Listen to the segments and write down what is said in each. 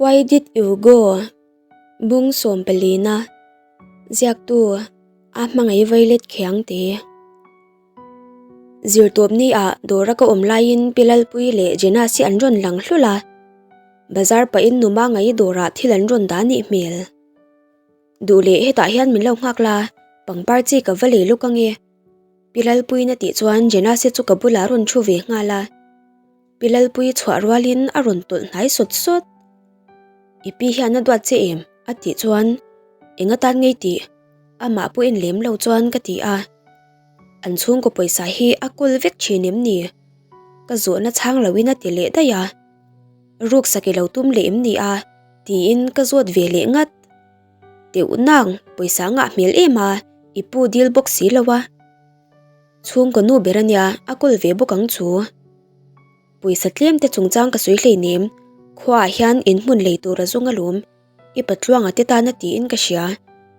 Why did you go? Bung sawmpalina Ziaktu a hmangaih vailet khiang te. Zirtawpni ah dawra ka awm laiin Pi Lalpui leh Jenasi an rawn lang hlul a. Bazar pahin numa ngai dawrah thil an rawn dah nih hmel. Duh leh hetah hian min lo nghak la, pangpar chi ka va lei luk ange. Pi Lalpuiin a tih chuan Jenasi chu ka bulah a rawn thu ve nghal a. Pi Lalpui chhuah rualin a rawn tawlh hnai sawt sawt. I pi hian a duat che em? a tih chuan Eng atan ngei tih? Amah pawh en lem lo chuan ka ti a. An chhungkaw pawisa hi a kawl vek thin em ni? Ka zawhna chhang loin a ti leh daih a. Ruksak i lo tum leh em ni a? tiin ka zawt ve leh ngat. Teuh nang, pawisa a ngah hmel em a, i pu dil bawk si lo a. Chhungkaw nu ber ania, a kawl ve bawk ang chu. Pawisa tlem te chungchang ka sawi hleinem, khuaah hian in hmun lei tur a zawng alawm, i patluanga te tan a tiin ka hria,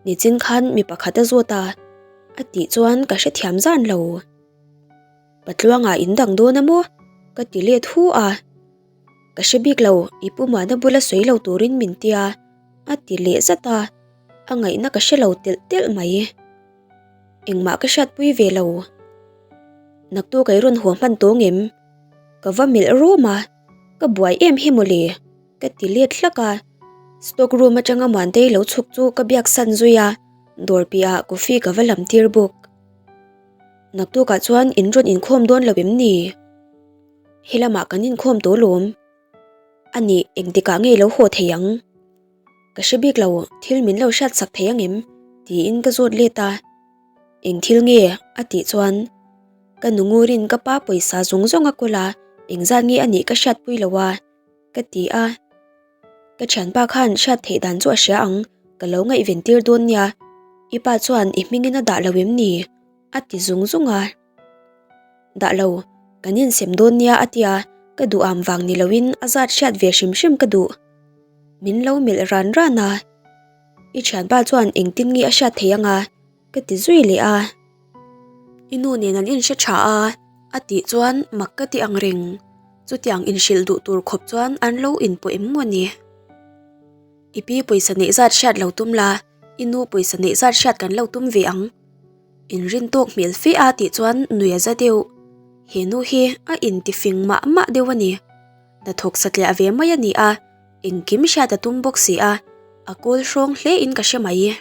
nichin khan mi pakhat a zawt a, a tih chuan ka hrethiam zan lo. Patluanga in dang dawn a maw? Ka ti let hu a. Ka hre bik lo, i pu Muana bula sawi lo turin min tia, a ti leh zat a, a ngaihna ka hre lo telh telh mai. Engmah ka hriatpui ve lo. Naktu ka i rawn haw hman tawng em? Ka va melh rum a, ka buai em hi mawle, ka ti let hlak a. Stock room atanga Muantei lo chhuk chu ka biak san zui a, dawr piahah coffee ka va lam tir bawk. Naktukah chuan in rawn inkhawm dawn lo em ni? Helamah kan inkhawm tawh lawm. A nih engtikah nge lo haw thei ang? Ka hre bik lo, thil min lo hriat sak thei ang em? tiin ka zawt let a. Eng thil nge? a tih chuan ka nu ngurin ka pa pawisa zawng zawng a kawl a, engzat nge a nih ka hriatpui lo a, ka ti a. Ka thianpa khan hriat theih dan chu a hria ang, ka lo ngaihven tir dawn nia, i pa chuan i hmingin a dah lo em ni? a ti zung zung a. Dah lo, kan insem dawn nia a tia, ka duh am vang ni loin a zat hriat ve hrim hrim ka duh. Min lo melh ran ran a, I thianpa chuan engtin nge a hriat thei anga? ka ti zui leh a. I nu nen an inhre tha a, a tih chuan mak ka ti ang reng. Chutiang inhrilh duh tur khawp chuan an lo inpawh em maw ni? I pi pawisa neih zat hriat lo tum la, i nu pawisa neih zat hriat kan lo tum ve ang. Inrin tawk hmel fe a tih chuan nui a za deuh. He nu hi a inti fing mah mah deuh a ni. Hnathawk satliah ve mai a ni a, engkim hriat a tum bawk si a, a kawl hrawng hle in ka hre mai.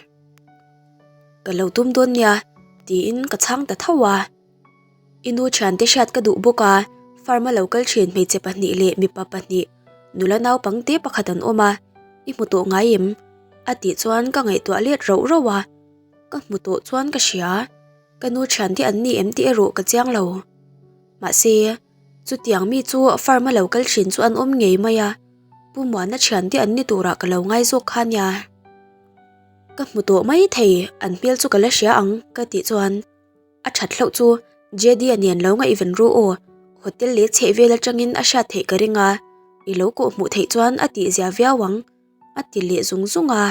Ka lo tum dawn nia tiin ka chhang ta tho a. I nu thiante hriat ka duh bawk a, farm a lo kal thin hmeichhe pahnih leh mipa pahnih, nula naupangte pakhat an awm a, i hmu tawh ngai em? a tih chuan ka ngaihtuah let rauh rauh a. Ka hmu tawh chuan ka hria, ka nu thiante an ni em tih erawh ka chiang lo. Mahse, chutiang mi chu farm a lo kal thin chu an awm ngei mai a, Pu Muana thiante an ni turah ka lo ngai zawk kha nia. Ka hmu tawh mai thei, an hmel chu ka la hria ang ka tih chuan a that hlauh chu JD-a nen lo ngaihven ru aw, hotel leh chhehvel atangin a hriat theih ka ring a, i lo kawh hmuh theih chuan a tihzia viau ang a ti leh zung zung a.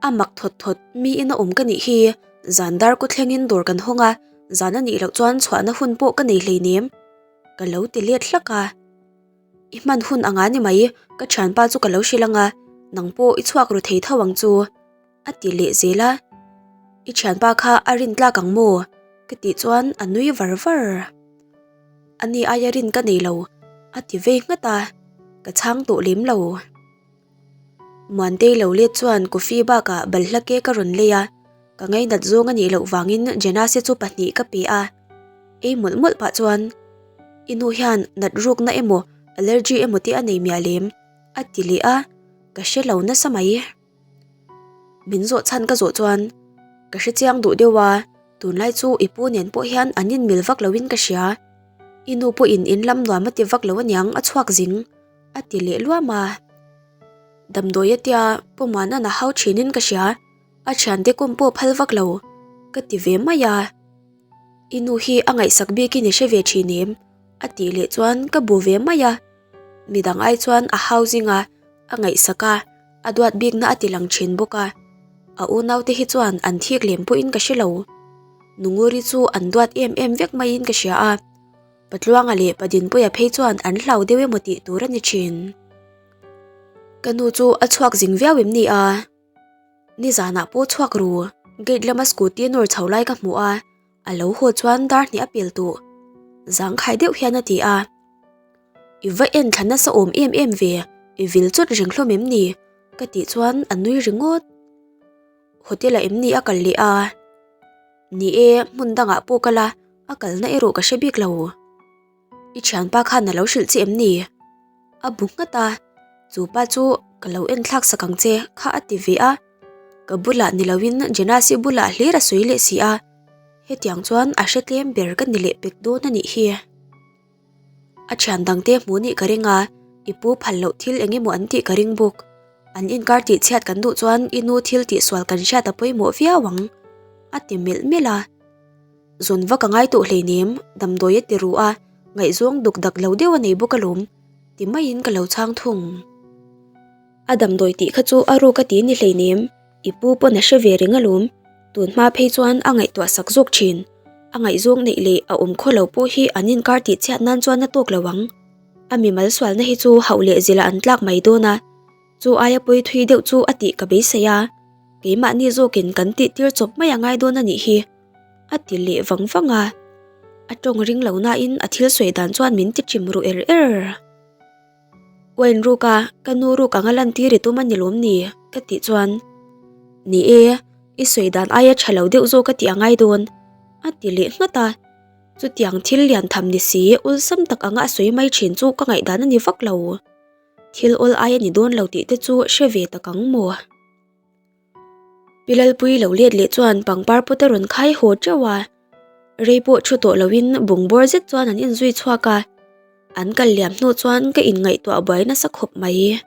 A mak thawt thawt, mi ina awm ka nih hi, zan dar kaw thlengin dawr kan hawng a, zan a nih loh chuan chhuahna hun pawh ka nei hleinem, ka lo ti let hlak a. I hman hun anga ni mai, ka thianpa chu ka lo hrilh anga, nang pawh i chhuak ru thei tho ang chu, a ti leh zel a. I thianpa kha a rin tlak ang maw? ka tih chuan a nui var var. Ani aia rin ka nei lo, a ti vei nghat a, ka chhang tawh lem lo. Muantei lo let chuan coffee bakah balhla cake a rawn lei a, ka ngainat zawng a nih loh vangin Jenase chu pahnih ka pe a. Ei mawlh mawlh pah chuan, I nu hian nat rukna emaw allergy emaw te a nei miah lem, a ti leh a, ka hre lo nasa mai. Min zawh chhan ka zawh chuan, Ka hre chiang duh deuh a, tunlai chu i pu nen pawh hian an inmil vak loin ka hria. I nu pawhin in lam nuam a ti vak lo aniang a chhuak zing. A ti leh luam a. Damdawi a tia Pu Muana'n a hau thinin ka hria, a thiante kum pawh phal vak lo, ka ti ve mai a. I nu hi a ngaihsak bikin i hre ve thin em? A tih leh chuan ka bu ve mai a. Midang ai chuan a hau zing a, a ngaihsak a, a duat bikna a ti lang thin bawk a. A unaute hi chuan an thik lem pawhin ka hre lo. Nunguri chu an duat em em vek maiin ka hria a. Patluanga leh Padinpuia phei chuan an hlau deuh emaw tih tur a ni thin. Ka nu chu a chhuak zing viau em ni a? Nizanah pawh chhuak ru, gate lama scooty nawr chho lai ka hmu a, a lo haw chuan dar hnih a pel tawh. Zangkhai deuh hian a ti a. I va en thla nasa awm em em ve, i vil chawt reng hlawm em ni? Ka tih chuan a nui ringawt. Hotel ah em ni a kal leh a? Ni e, hmun dangah pawh kal a, a kalna erawh ka hre bik lo. I thianpa khan a lo hrilh che em ni? A bu nghat a, chu pa chu ka lo en thlak sak ang che kha a ti ve a, ka bulah ni loin Jenasi bulah hlir a sawi leh si a, hetiang chuan a hre tlem ber ka ni leh pek dawn a nih hi. A thian dangte hmuh nih ka ring a, i pu phal loh thil eng emaw an tih ka ring bawk. An inkar tih chhiat kan duh chuan i nu thil tihsual kan hriat a pawimawh viau ang, a ti melh melh a. Zawn vak a ngai tawh hleinem, damdawi a ti ru a, ngaihzawng duk dak lo deuh a nei bawk alawm, ti maiin ka lo chhang thung. A damdawi tih kha chu a ruk a ti ni hleinem, i pu pawn a hre ve reng alawm, tun hma phei chuan a ngaihtuah sak zawk thin. A ngaihzawng neih leh a awm khaw lo pawh hi an inkar tih chhiat nan chuan a tawk lo ang. A mimal sualna hi chu hauh leh zilh ah an tlak mai dawn a, chu aia pawi thui deuh chu a tih ka beisei a, keimahni zawkin kan tih tir chawp mai a ngai dawn a nih hi. A ti leh vang vang a, a tawng ring lo nain a thil sawi dan chuan min ti chim ru er er. Wine ruk a, ka nu ruk anga lantir i tum a ni lawm ni? Ka tih chuan, Ni e, i sawi dan aia tha lo deuh zawk a tih a ngai dawn, a ti leh nghat a. Chutiang thil lian tham ni si, awlsam tak anga a sawi mai thin chu ka ngaihdan a ni vak lo. Thil awl aia ni dawn lo tih te chu hre ve tak ang maw? Pi Lalpui lo let leh chuan pangpar pawt a rawn khai haw teuh a, rei pawh thu tawh loin bungbawr zet chuan an inzui chhuak a, an kal liam hnu chuan ka inngaihtuah buai nasa khawp mai.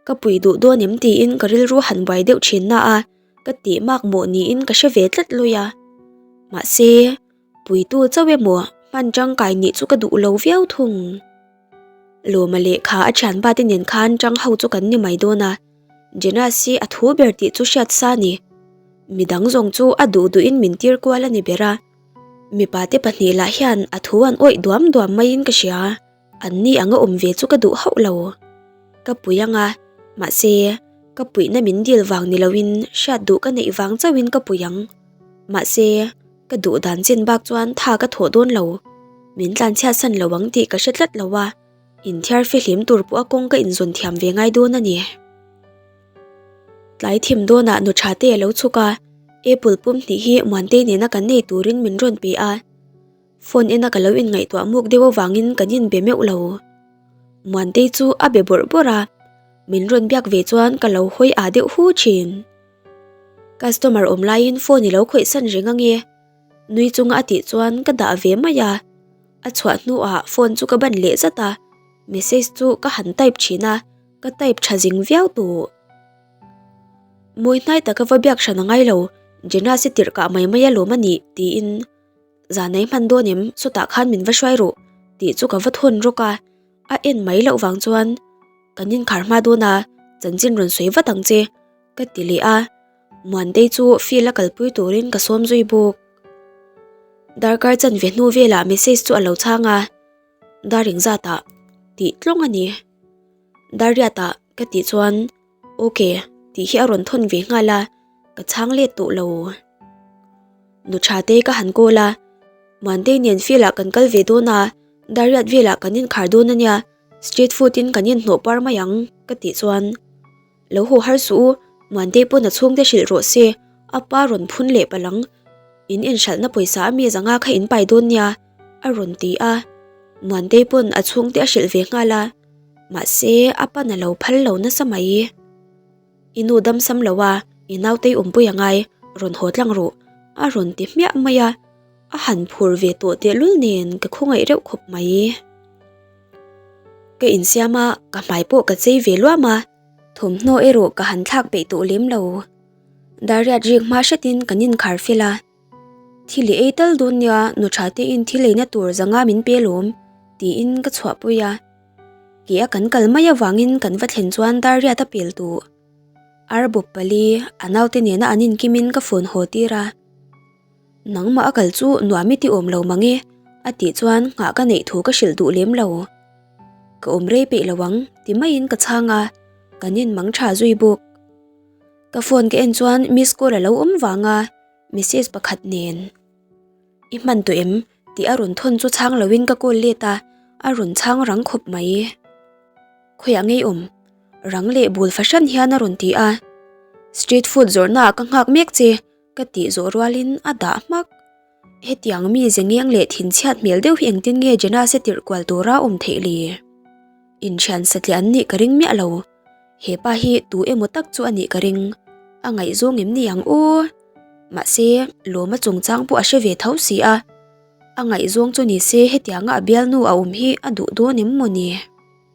Ka pui duh dawn em tiin ka rilru han buai deuh thin na a, ka tih mak mawh niin ka hre ve tlat lui a. Mahse, puitu chauh emaw hman tangkai nih chu ka duh lo viau thung. Lawma lehkha a thianpa te nen khan tang ho chu kan ni mai dawn a, Jenas hi a thu ber tih chu hriat sa ni. Midang zawng chu a duh duhin min tir kual a ni ber a, mipa te pahnih lah hian a thu an awih duam duam maiin ka hria, an ni anga awm ve chu ka duh hauh lo. Ka pui anga, mahse ka puihna min dil vang ni loin hriat duh ka neih vang chauhin ka pui ang. Mahse. Ka duh dan chin bak chuan tha ka thawh dawn lo. Min tlanchhiat san lo ang tih ka hre tlat lo a, inthiar fihlim tur pawh a kawng ka inzawn thiam ve ngai dawn a ni. Tlai thim dawnah nu tha te a lo chhuk a, apple pum hnih hi Muantei nena kan nei turin min rawn pe a. Phone ena ka lo inngaihtuah muk deuh avangin kan inbe meuh lo. Muantei chu a be bawrh bawrh a, min rawn biak ve chuan ka lo hawi ah deuh hu thin. Customer awm laiin phone i lo khawih san reng ange. Nui chunga a tih chuan ka dah ve mai a. A chhuah hnuah phone chu ka ban leh zat a, message chu ka han type thin a, ka type tha zing viau tawh. Mawi hnai taka va biak hran a ngai lo, Jenasi tirh kah mai mai alawm a nih tiin Zanei hman dawn em sawtah khan min va hruai rawh tih chu ka va thawn rawk a. A en mai loh vang chuan kan inkhar hma dawn a, chanchin rawn sawi vat ang che ka ti leh a, Muantei chu field a kalpui turin ka sawm zui bawk. Darkar chanve hnu velah message chu a lo chhang a, Dar engzatah tih tlawng a ni. Dar riatah ka tih chuan Ok tih hi a rawn thawn ve nghal a, ka chhang let tawh lo. Nu tha te ka han call a, Muantei nen field ah kan kal ve dawn a, Dariat velah kan inkhar dawn a nia, street food in kan inhnawh par mai ang ka tih chuan Lo haw har suh u, Muantei pawn a chhungte hrilh rawh se, a pa rawn phun leh palh ang, in inhralhna pawisa a mi zanga kha in pai dawn nia a rawn ti a, Muantei pawn a chhungte a hrilh ve nghal a. Mahse, a pan a lo phal lo nasa mai. I nu dam sam lo a, i nautei awmpui a ngai, rawn haw tlang rawh, a rawn ti hmiah mai a. A han phur ve tawh tehlul nen ka khawngaih reuh khawp mai. Ka insiam a, ka hmai pawh ka chei ve luam a, thawmhnaw erawh ka han thlak peih tawh lem lo. Dariat rik hma hretin kan inkhar fel a. Thil i ei tal dawn nia, nu tha tein thil eina tur zanga min pe lawm, tiin ka chhuahpui a. Ke a kan kal mai avangin kan va thlen chuan dar riat a pel tawh. Ar bawp pali, a naute nena an inkimin ka phone haw tir a. Nangmah a kal chu nuam i ti awm lo mang e, a tih chuan nghah ka neih thu ka hrilh duh lem lo. Ka awm rei peih lo ang, ti maiin ka chhang a. Kan in mang tha zui bawk. Ka phone ka en chuan miss call a lo awm vang a, message pakhat nen. I hman tawh em? tih a rawn thawn chu chhang loin ka call let a, a rawn chhang rang khawp mai. Khawiah ngei awm? Rang leh bul fahran hian a rawn ti a. Street food zawrhna ah ka nghak mek che, ka tih zawh rualin a dah hmak. Hetiang mi ze ngeng leh thinchhiat hmel deuh hi engtin nge Jenase tirh kual tura awm theih le? Inthian satliah an nih ka ring miah lo. He pa hi tu emaw tak chu a nih ka ring. A ngaihzawng em ni ang aw? Mahse, lawma chungchang pawh a hre ve tho si a. A ngaihzawng chu ni se hetianga a bialnu a awm hi a duh dawn em maw ni?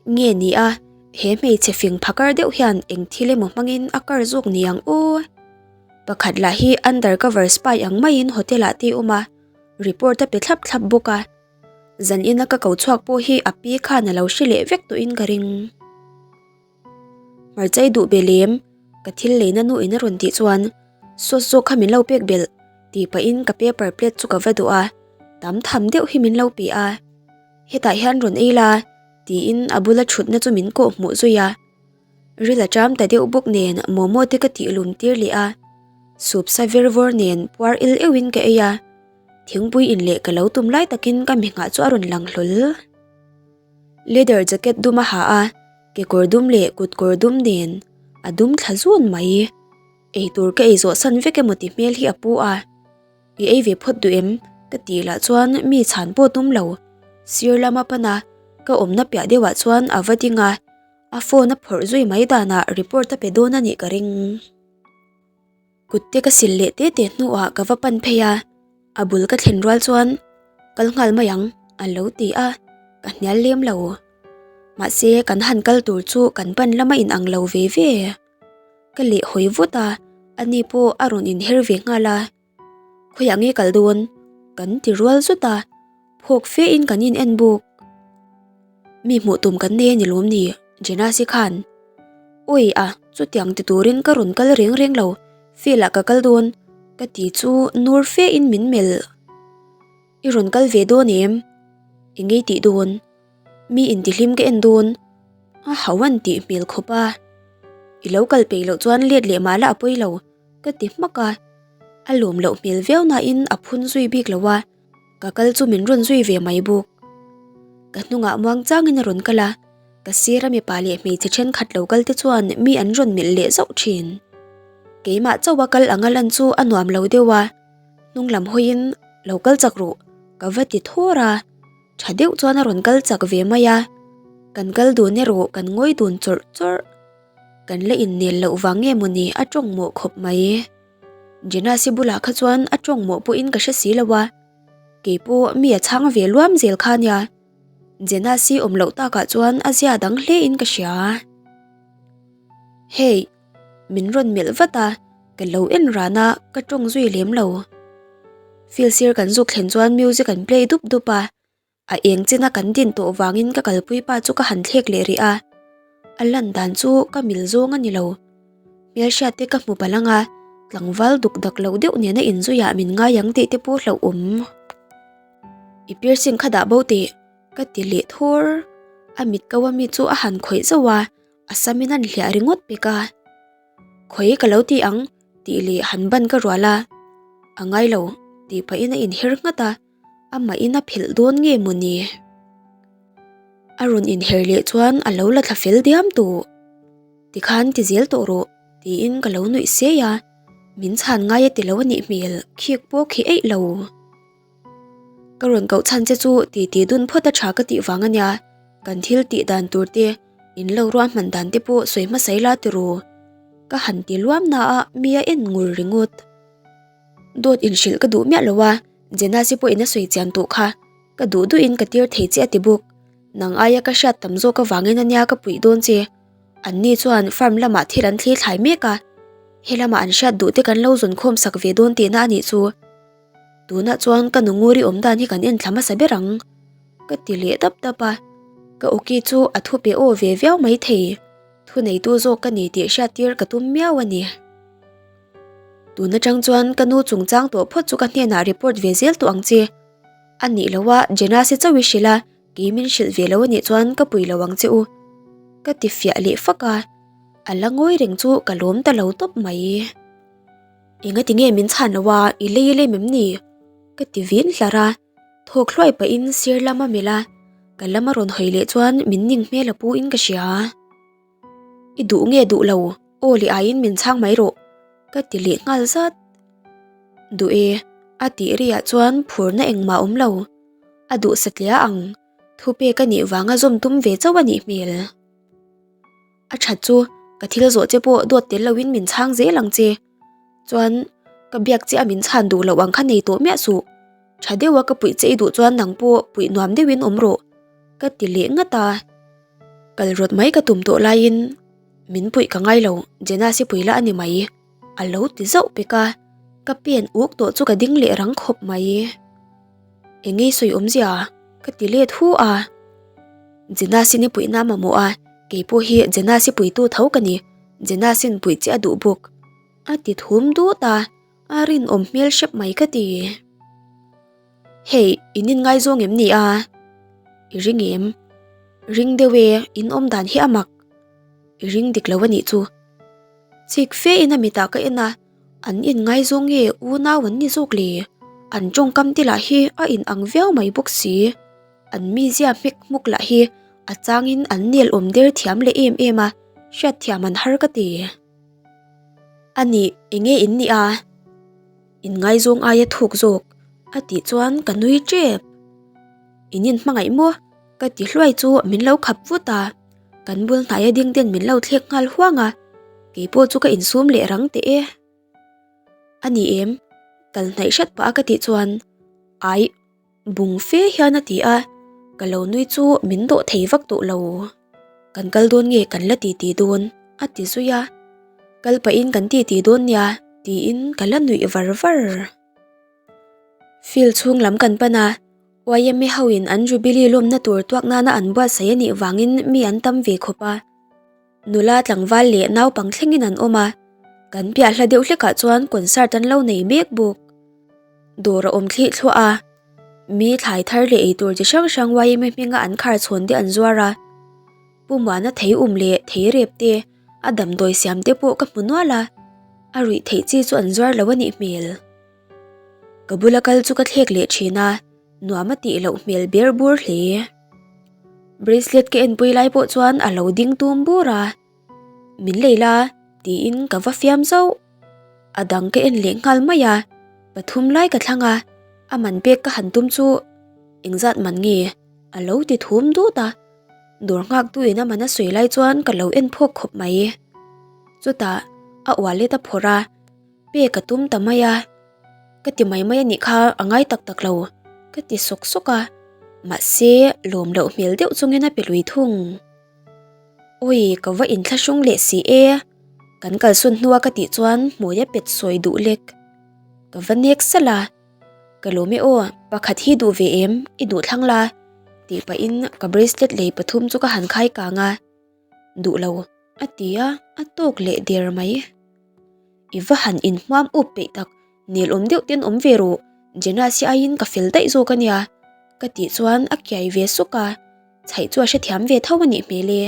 Nge ni a, he hmeichhe fing phakar deuh hian eng thil emaw hmangin a kar zawk ni ang aw? Pakhat lah hi undercover spy ang maiin hotel ah te awm a, report a pe thlap thlap bawk a. Zan ina ka ko chhuak pawh hi a pi khan a lo hre leh vek tawhin ka ring. Hmarchai duh be lem, ka thil leina nu in a rawn tih chuan sauce zawk kha min lo pek belh tih pahin ka paper plate chu ka va duh a, tam tham deuh hi min lo pe a. Hetah hian rawn ei la tiin a bula thutna chu min kawh hmuh zui a. Ril a ṭam ta deuh bawk nen momo te ka tih lum tir leh a, soup sa ver vawr nen puar il euhin ka ei a, thingpui in leh ka lo tum lai takin ka mihngah chu a rawn lang hlawl. Leather jacket dum a ha a, kekawr dum leh kutkawr dum nen a dum thla zun mai. Eitur ka ei zawh san vek emaw ti hmel hi a pu a. I ei ve phawt duh em? Ka tih lah chuan mi chhan pawh tum lo. Sir lama pan a, ka awmna piah deuhah chuan a va ding a, a phone a phawrh zui mai danah report a pe dawn a nih ka ring. Kut te ka sil leh te te hnuah ka va pan phei a, a bul ka thlen rual chuan kal nghal mai ang a lo ti a, ka hnial lem lo. Mahse kan han kal tur chu kan pan lama inang lo ve ve. Ka leh hawi vut a, ani pawh a rawn inher ve nghal a. Khawiah nge kal dawn? Kan ti rual zut a, phawk fe in kan in en bawk. Mi hmuh tum kan nei a ni lawm ni, Jenasi khan. Awi a, chutiang ti turin ka rawn kal reng reng lo, field ah ka kal dawn, ka ti chu nur fe in min melh. I rawn kal ve dawn em? Eng ngei tih dawn? Mi intihlim ka en dawn, a hau an tih hmel khawp a. I lo kal peih loh chuan let leh mah la a pawi lo, ka ti hmak a. A lawm loh hmel viau nain a phun zui bik lo a, ka kal chu min rawn zui ve mai bawk. Ka hnungah muang changin a rawn kal a, ka sira mipa leh hmeichhe thenkhat lo kal te chuan mi an rawn melh leh zauh thin. Keimah chauha kal anga lan chu a nuam lo deuh a, hnung lam hawiin lo kal chak rawh ka va ti thawr a. Tha deuh chuan a rawn kal chak ve mai a, kan kal dun erawh kan ngawi dun chawrh chawrh. Kan la innel loh vang nge mawni a tawng mawh khawp mai. Jenasi bulah kha chuan a tawng mawh pawhin ka hre si lo a, kei pawh mi a chhang ve luam zel kha nia. Jenasi awm loh takah chuan a zia dang hle in ka hria. Hey! Min rawn melh vat a, ka lo en ran a, ka tawng zui lem lo. Field sir kan zuk thlen chuan music an play dup dup a, a eng china kan din tawh vangin ka kalpui pa chu ka han thlek leh rih a. A lan dan chu ka mil zawng a ni lo. Hmelhriat te ka hmu palh ang a, tlangval duk dak loh deuh nena inzuiah min ngai ang tih te pawh hlauhawm. I piercing kha dah bo teh, ka ti leh thawr. A mit ko a mi chu a han khawih zauh a, A sam in an hliah ringawt pek a, Khawi ka lo ti ang tih leh han ban ka rual a, A ngai lo tih pahin a inher nghat a, amah in a phelh dawn nge maw ni? A rawn inher leh chuan a lo la thla fel diam tawh. Tikhan ti zel tawh rawh tiin ka lo nuih sei a, min chhan ngai a ti lo a nih hmel khik pawh khi eih lo. Ka rawn koh chhan che chu ti ti dun phawt a tha ka tih vang a nia, kan thil tih dan tur te, in lo ruah hman dan te pawh sawi hmasa ila ti ru. Ka han ti luam na a mi a en ngur ringawt. Dawt inhrilh ka duh miah lo a, Jenasi pawhin a sawi chian tawh kha, ka duh duhin ka tir thei che a ti bawk. Nang aia ka hriat tam zawk avangin a nia ka puih dawn che. An ni chuan farm lamah thil an thli thlai mek a, he lamah an hriat duh te kan lo zawn khawm sak ve dawn tihna a nih chu. Tunah chuan ka nu nguri awm dan hi kan en thla hmasa ber ang, ka ti leh dap dap a. Ka awki chu a thu pe aw ve viau mai thei, thuneitu zawk ka ni tih hriattir ka tum miau a ni. Tun atang chuan ka nu chungchang tawh phawt chu ka hnenah report ve zel tawh ang che. A nih loh a, Jenasi chauh i hrilh a, kei min hrilh ve lo a nih chuan ka pui lo ang che u, ka ti fiah leh fak a. A la ngawi reng chu ka lawm ta lo tawp mai. Engati nge min chhan lo a, i lei lem em ni? Ka ti vin hlar a, thawk hluai pahin sir lam a melh a, ka lama rawn hawi leh chuan min ning hmel a pu in ka hria. I duh nge duh lo, aw leh aiin min chhang mai rawh, ka ti leh nghal zat. Duh e, a tih riah chuan phurna engmah awm lo, a duh satliah ang, thupek a nih vanga zawm tum ve chauh a nih hmel. A that chu ka thil zawh che pawh dawt tel loin min chhang zel ang che. Chuan ka biak che a min chhan duh loh ang kha nei tawh miah suh. Tha deuha ka puih che i duh chuan nang pawh puih nuam deuhin awm rawh ka ti leh ngat a. Kal rawt mai ka tum tawh laiin min puih ka ngai lo Jenna si pui la a ni mai a lo ti zauh pek a. Ka pen uk tawh chu ka ding leh rang khawp mai. Engei sawi awmzia ka ti let hu a. Jenna sin i puihna mamawh a, kei pawh hi Jenna si puitu tho ka ni, Jenna sin puih che a duh bawk. A ti thum dut a, a rinawm hmel hrep mai ka ti. Hei, in inngaizawng em ni a? I ring em? Ring deuh e, in awm dan hi a mak. I ring dik lo a nih chu. Chik fe in a mitah ka en a, an inngaizawng nge unau an ni zawk le? An tawngkam te lah hi a inang viau mai bawk si. An mizia hmek hmuk lah hi a changin an nel awm der thiam leh em em a, hriatthiam an har ka ti. A nih, enge in nih a? Inngaizawng aia thuk zawk a tih chuan ka nui tep. In inhmangaih maw? Ka ti hluai chu min lo khap vut a, kan bul hnaia ding ten min lo thlek nghal huang a, keipawh chu ka insum leh rang teh e. A ni em? Kal hnaih hrat pah a ka tih chuan, Aih. Bung fe hian a ti a, ka lo nui chu min dawh thei vak tawh lo. Kan kal dawn nge kan la titi dawn? a ti zui a, Kal pahin kan titi dawn nia tiin ka la nuih var var. Field chhung lam kan pan a, YMA hoin an Jubilee lawmna tur tuak nana an buatsaih a nih vangin mi an tam ve khawp a. Nula tlangval leh naupang thlengin an awm a, kan piah hla deuh hlekah chuan concert an lo nei mek bawk. Dawr a awm thlih thluah a, mi thlai thar leh eitur chi hrang hrang yma hminga an khar chhawn te an zuar a, Pu Muana thei um leh thei rep te, a damdawi siam te pawh ka hmu nual a, a ruih theih chi chu an zuar lo a nih hmel. Ka bula kal chu ka thlek leh thin a, nuam a tih loh hmel ber bur hle. Bracelet ka enpui lai pawh chuan a lo ding tum bur a, Min lei la tiin ka va fiam zauh. A dang ka en leh nghal mai a, pathum lai ka thlang a, a man pek ka han tum chu engzat man nge a lo ti thum dut a, dawr nghak tu in a man a sawi lai chuan ka lo en phawk khawp mai. Chutah a wallet a phawrh a. Pek a tum ta mai a, ka ti mai mai a nih kha a ngai tak tak lo, ka ti sawk sawk a, mahse lawm loh hmel deuh chungin a pe lui thung. Awi ka va inthlahrung leh si e, kan kalsawn hnua ka tih chuan hmui a pet sawi duh lek. Ka va nek salh a, ka lawm e aw, pakhat hi duh ve em, i duh thlang la, tih pahin ka bracelet lei pathum chu ka han khai kang a, duh lo. A ti a, a tawk leh der mai. I va han inhmuam up peih tak, nel awm deuh ten awm ve rawh, Jenna si aiin ka fel daih zawk a nia, ka tih chuan a kiai ve sawk a, chhaih chu a hrethiam ve tho a nih hmel e.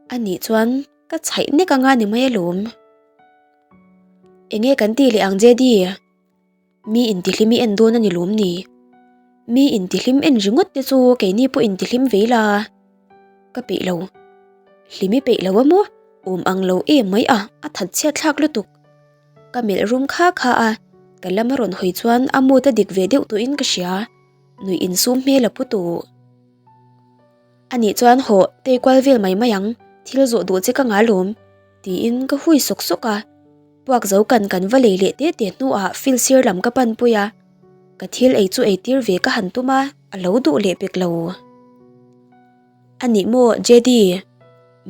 A nih chuan ka chhaih nek anga ni mai alawm. Enge kan tih leh ang JD? Mi intihlim i en dawn a ni lawm ni? Mi intihlim en ringawt te chu keini pawh intihlim vei la. Ka peih lo. Hlim i peih lo a maw? Awm ang lo em mai a, a that chhiat thlak lutuk. Ka melh rum kha kha a, ka lam a rawn hawi chuan a mood a dik ve deuh tawhin ka hria. Nuih insum hmel a pu tawh. Anih chuan hawh tei kual vel mai mai ang, thil zawh duh che ka ngah lawm, tiin ka hui sawk sawk a. Puak zo kan kan va lei leh te te hnuah field sir lam ka pan pui a, ka thil ei chu ei tir ve ka han tum a, a lo duh leh pek lo. Anih maw JD?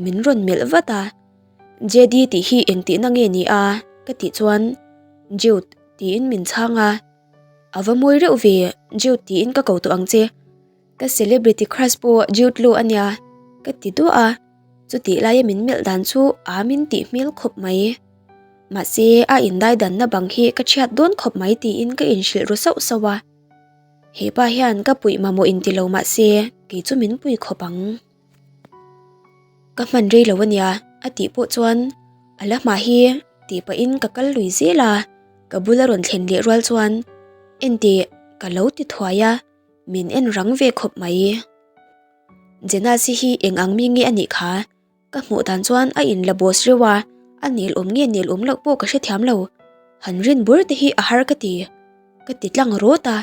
Min rawn melh vat a, JD tih hi engtihna nge ni a? ka tih chuan Jude tiin min chhang a, A va mawi reuh ve, Jude tiin ka ko tawh ang che. Ka celebrity crush pawh Jude Law a nia, ka ti duah a, chutih laia min melh dan chu a min tih hmel khawp mai. Mahse, a indaidanna bang hi ka chhiat dawn khawp mai tiin ka inhrilh ru sauh sauh a. He pa hian ka puih mamawh inti lo mahse, kei chu min pui khawp ang. Ka hman rei lo a nia. A tih pawh chuan a la hma hi tih pahin ka kal lui zel a, ka bula rawn thlen leh rual chuan enteh ka lo ti thuai a, min en rang ve khawp mai. Jenasi hi eng ang mi nge a nih kha? Ka hmuh dan chuan a in la boss reuh a, a nel awm nge nel awm loh pawh ka hrethiam lo. Han rin bur te hi a har ka ti. Ka ti tlang rawt a,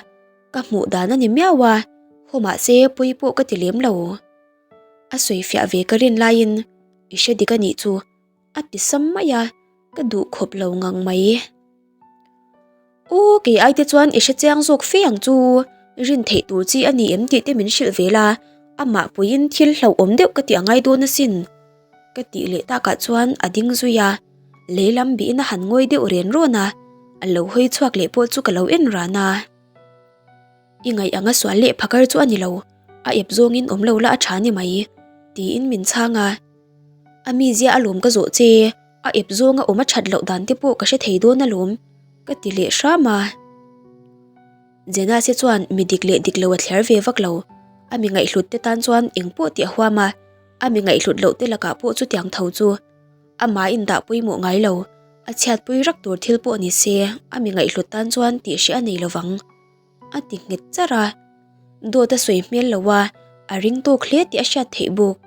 ka hmuh dan a ni miau a, haw mahse pawi pawh ka ti lem lo. A sawi fiah ve ka rin laiin i hre dik a nih chu a ti sam mai a, ka duh khawp lo ngang mai. Aw kei ai te chuan i hre chiang zawk fe ang chu, rin theih tur chi a ni em tih te min hrilh ve la, amah puiin thil hlauhawm deuh ka tih a ngai dawn asin. Ka tih leh takah chuan a ding zui a, lei lam bihin a han ngawi deuh ren rawn a, a lo hawi chhuak leh pawh chu ka lo en ran a. I ngaih anga sual leh phakar chu a ni lo, a ep zawngin awm lo la a tha ni mai, tiin min chhang a. A mizia alawm ka zawh che, a ep zawnga awm a that loh dan te pawh ka hre thei dawn alawm, ka ti leh hram a. Jenase chuan mi dik leh dik lo a thler ve vak lo, a mi ngaihhlut te tan chuan eng pawh tih a huam a, a mi ngaihhlut loh te lakah pawh chutiang tho chu amah indah pawimawh ngai lo, a chhiatpui rak tur thil pawh ni se a mi ngaihhlut tan chuan tih hreh a nei lovang. A ti nghet charh a, dawt a sawi hmel lo a, a ring tawk hle tih a hriat theih bawk.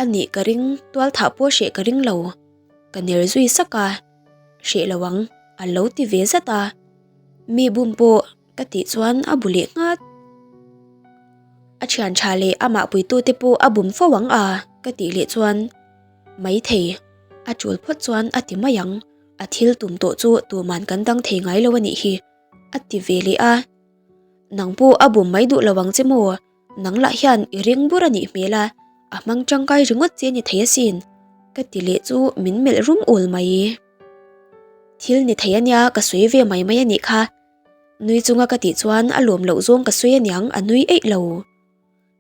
A nih ka ring, tual thah pawh hreh ka ring lo, ka ner zui sak a, hreh lo ang, a lo ti ve zat a, mi bum pawh ka tih chuan a bu leh nghat. A thian tha leh amah puitute pawh a bum fo ang a, ka tih leh chuan maithei a tul phawt chuan a ti mai ang. A thil tum tawh chu tuman kan dang thei ngai lo a nih hi, a ti ve leh a. Nang pawh a bum mai duh lo ang che maw? Nang lah hian i ring bur a nih hmel a, a hmang tangkai ringawt che ni thei asin, ka ti leh chu min melh rum ul mai. Thil ni thei ania ka sawi ve mai mai a nih kha. Nui chunga ka tih chuan a lawm loh zawng ka sawi aniang a nui eih lo.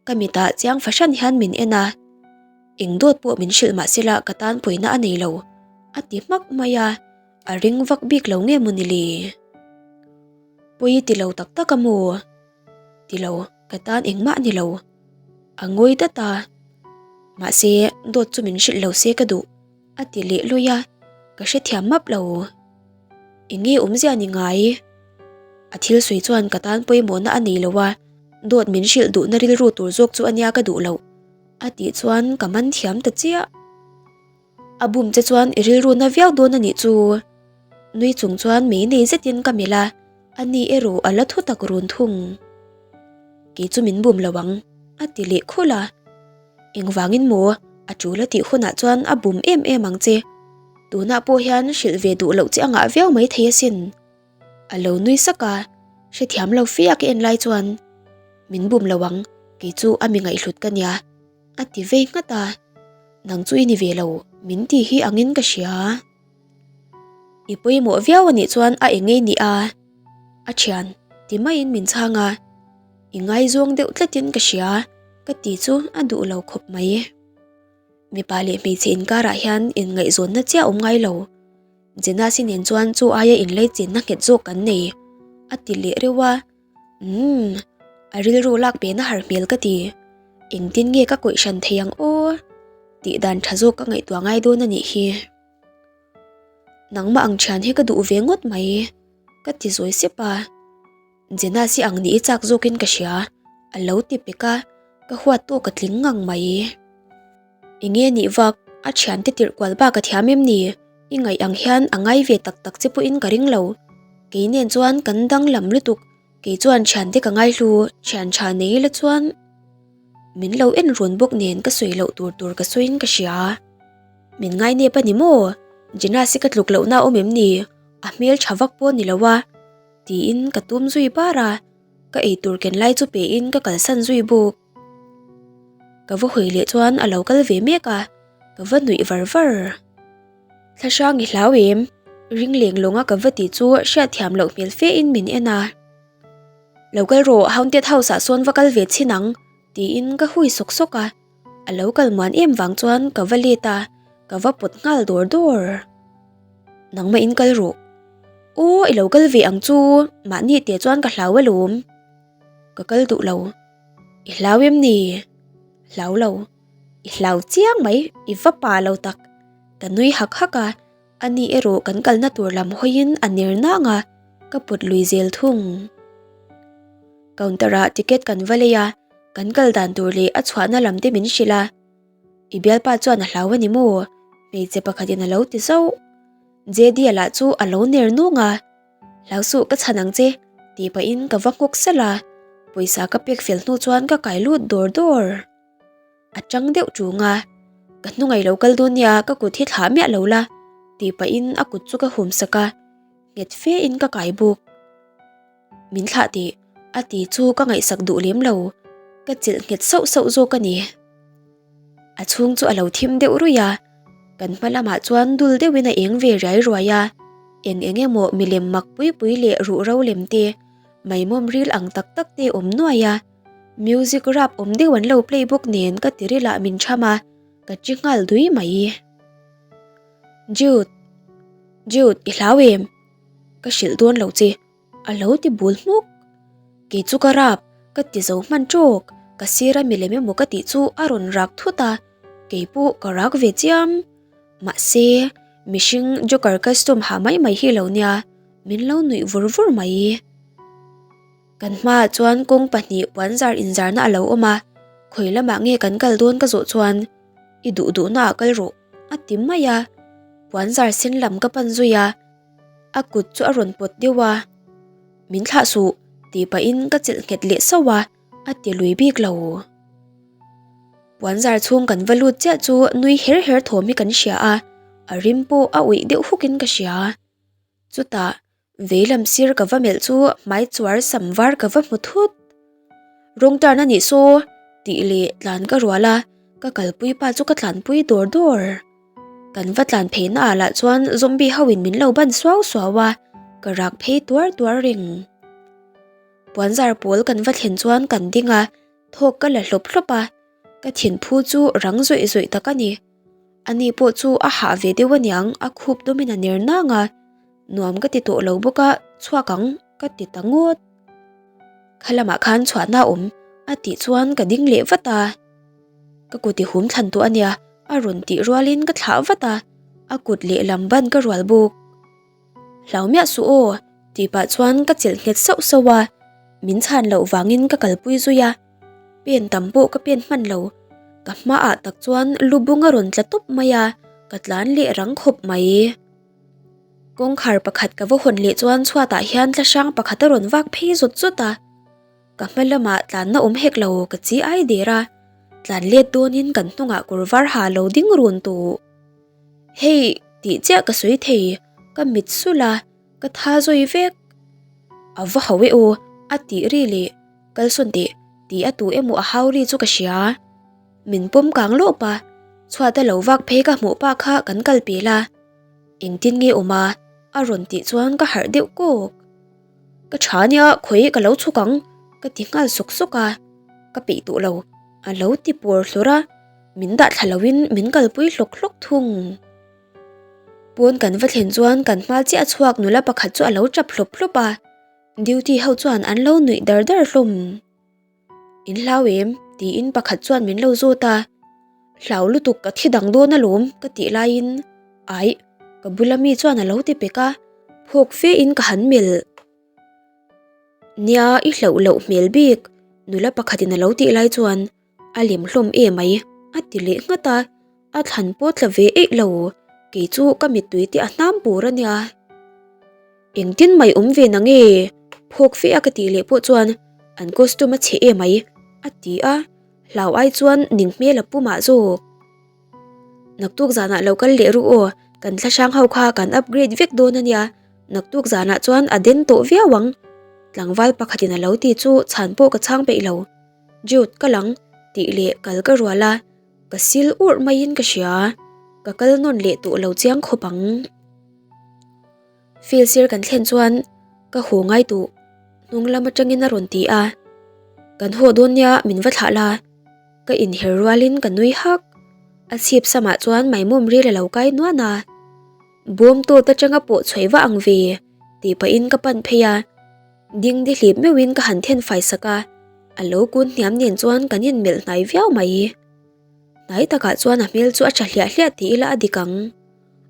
Ka mitah chiang fahran hian min en a, eng dawt pawh min hrilh mah sela ka tan pawina a nei lo, a ti hmak mai a, a ring vak bik lo nge maw ni le? Pawi ti lo tak tak a maw? Ti lo, ka tan engmah a ni lo. A ngawi dat a, mahse dawt chu min hrilh lo se ka duh, a ti leh lawi a, ka hrethiam map lo. Eng nge awmzia ni ngai? A thil sawi chuan ka tan pawimawhna a nei lo a, dawt min hrilh duhna rilru tur zawk chu a nia ka duh loh, a tih chuan ka man thiam ta chiah. A bum che chuan i rilru na viau dawn a nih chu. Nui chung chuan mei nei zetin ka melh a, a ni erawh a la thu tak run thung. Kei chu min bum lo ang, a ti leh khulh a. Engvangin maw? A tul a tih hunah chuan a bum em em ang che. Tunah pawh hian hrilh ve duh loh che a ngah viau mai thei asin. A lo nui sak a, hrethiam lo fe a ka en lai chuan, Min bum lo ang, kei chu a mi ngaihhlut ka nia, a ti vei nghat a. Nang chu i ni ve lo, min ti hi angin ka hria. I pawimawh viau a nih chuan a engei ni a, a thian ti maiin min chhang a. I ngaizawng deuh tlatin ka hria, ka ti chu a duh lo khawp mai. Mipa leh hmeichhe inkarah hian inngaihzawnna chiah awm ngai lo. Jenasi nen chuan chu aia inleichenna nghet zawk kan nei, a ti leh reuh a. Umm, a rilru lak pena har hmel ka ti. Engtin nge ka kawih hran thei ang aw? Tih dan tha zawk ka ngaihtuah ngai dawn a nih hi. Nangmah ang thian hi ka duh ve ngawt mai, ka ti zawi sep a. Jenasi ang nih i chak zawkin ka hria, a lo ti pek a, ka huat tawk a tling ngang mai. Enge nih vak, a thiante tirh kual bak a thiam em ni? I ngaih ang hian a ngai ve tak tak che pawhin ka ring lo. Kei nen chuan kan danglam lutuk, kei chuan thiante ka ngaihlu, thian tha nei ila chuan min lo en run bawk nen ka sawi loh tur tur ka sawiin ka hria. Min ngai nep a ni maw? Jenasi ka tluk lohna a awm em ni? A hmel tha vak pawh a ni lo a. Tiin ka tum zui bar a, ka eitur ken lai chu pein ka kalsan zui bawk. Ka va hawi leh chuan a lo kal ve mek a, ka va nuih var var. Thlahrang i hlau em? Ring leng lawnga ka va tih chu hriatthiam loh hmel fe in min en a. Lo kal rawh, Haunted House ah sawn va kal ve chhin ang, tiin ka hui sawk sawk a. A lo kal muan em vang chuan ka va let a, ka va pawt nghal dawr dawr. Nangmah in kal rawh. Aw, i lo kal ve ang chu, mahni teh chuan ka hlau alawm. Ka kal duh lo. I hlau em ni? Hlau lo. I hlau chiang mai, i va pa lo tak. Ka nui hak hak a, ani erawh kan kalna tur lam hawiin a ner nang a, ka put lui zel thung. Counter ah ticket kan va lei a, kan kal dan tur leh a chhuahna lam te min hrilh a. I bialpa chuan a hlau a ni maw? Hmeichhe pakhatin a lo ti zauh. JD-a lah chu a lo ner nung a. Hlau suh ka chhan ang che, tih pahin ka va nghawk salh a, pawisa ka pek fel hnu chuan ka kai lut dawr dawr. A tang deuh ṭung a, Ka hnungai lo kal dawn nia, ka kut hi thlah miah lo la, tih pahin a kut chu ka hum sak a, nghet fe in ka kai buk. Min thlah tih, a ti chu ka ngaihsak duh lem lo, ka chilh nghet sauh sauh zawk a ni. A chhung chu a lo thim deuh ruih a, kan hma lamah chuan dul deuhin a eng ve riai ruai a, eng eng emaw milem mak pui pui leh ruh ro lem te, maimawm ril ang tak tak te awm nuai a, music rap awm deuh an lo play bawk nen ka ti rilah min cham a, ka chi nghal dui mai. Jude, Jude i hlau em? Ka hrilh dawn lo che. A lo ti bul hmuk. Kei chu ka rap, ka ti zo hman tawk, ka sir a milem emaw ka tih chu a rawn rak thut a, kei pawh ka rak ve chiam. Mahse, mihring joker costume ha mai mai hi lo nia, min lo nuih vur vur mai. Kan hmaah chuan kawng pahnih puanzar inzarna a lo awm a, khawi lamah nge kan kal dawn ka zawh chuan i duh duhnaah kal rawh a ti mai a, puanzar sen lam ka pan zui a. A kut chu a rawn pawt deuh a, Min thlah suh, tih pahin ka chelh nghet leh sauh a, a ti lui bik lo. Puanzar chhung kan va lut chiah chu nui her her thawm hi kan hria a, a rim pawh a uih deuh hukin ka hria. Chutah, veilam sir ka va melh chu hmai chuar sam var ka va hmu thut. Rawng turn a nih saw, tih leh tlan ka rual a, ka kalpui pa chu ka tlanpui dawr dawr. Kan va tlan phei na ah lah chuan zombie ho in min lo ban suau suau a, ka rak phei tuar tuar reng. Puanzar pawl kan va thlen chuan kan ding a, thawk ka la hlawp hlawp a, ka thinphu chu rang zawih zawih tak a ni. Ani pawh chu a hah ve deuh aniang a khup dawmin a ner nang a, nuam ka ti tawh lo bawk a, chhuak ang ka ti ta ngawt. Kha lamah khan chhuahna a awm a tih chuan ka ding leh vat a. Ka kut i hum thlan tawh ania, a rawn tih rualin ka thlah vat a, a kut lehlam ban ka rual bawk. Hlau miah suh aw, tih pah chuan ka chelh nghet sauh sauh a, min chhan loh vangin ka kalpui zui a, pen tam pawh ka pen hman lo, ka hmaah tak chuan lu bung a rawn tla tawp mai a, ka tlan leh rang khawp mai. Kawngkhar pakhat ka va hawn leh chuan chhuatah hian tlahrang pakhat a rawn vak phei zawt zawt a. Ka hma lamah tlanna awm hek lo ka chi ai der a, tlan let dawnin kan hnungah kawr var ha lo ding run tawh. Hei tih chiah ka sawi thei, ka mit sulh a, ka tha zawi vek. A va ho e aw, a tih ri leh kalsawn teh tih a tu emaw a hau ri chu ka hria. Min pawm kang lawp a, chhuat a lo vak phei ka hmuh pah kha kan kal pel a. Engtin nge awm a? a rawn tih chuan ka harh deuh kawk. Ka tha nia khawi ka lo chhuk ang ka ti nghal sawk sawk a, ka peih tawh lo a lo ti pawr hlawrh a, min dah thla loin min kalpui hlawk hlawk thung. Pawn kan va thlen chuan kan hma chiah chhuak nula pakhat chu a lo tap hlawp hlawp a, duty ho chuan an lo nuih dar dar hlawm. In hlau em? tiin pakhat chuan min lo zawt a, Hlau lutuk ka thi dang dawn alawm ka tih laiin Aih, ka bula mi chuan a lo ti pek a, phawk fe in ka han melh. Nia, i hlauh loh hmel bik, nula pakhatin a lo tih lai chuan a lem hlawm em mai a ti leh nghat a, a thlan pawh tla ve eih lo, kei chu ka mittui te a hnam bur a nia. Engtin mai awm ve na nge? Phawk fe a ka tih leh pawh chuan an costume a chhe em mai a ti a, hlau ai chuan ning hmel a pu mah zawk. Naktuk zanah lo kal leh ru aw, kan thlahrang ho kha kan upgrade vek dawn a nia, naktuk zanah chuan a den tawh viau ang tlangval pakhatin a lo ti chu chhan pawh ka chhang peih lo. Jude ka lang tih leh kal ka rual a, ka sil urh maiin ka hria, ka kal nawn leh tawh lo chiang khawp ang. Field sir kan thlen chuan ka haw ngai duh hnung lam atangin a rawn ti a, Kan haw dawn nia min va thlah la, ka inher rualin ka nui hak, a chhip samah chuan maimawm ril a lo kai nuan a, Bawm tawt atanga pawh chhuai va ang ve tih pahin ka pan phei a, ding di hlip meuhin ka han then fai sak a, a lo kun hniam nen chuan kan inmelh hnai viau mai. Hnai takah chuan a hmel chu a tha hliah hliah ti ila a dik ang.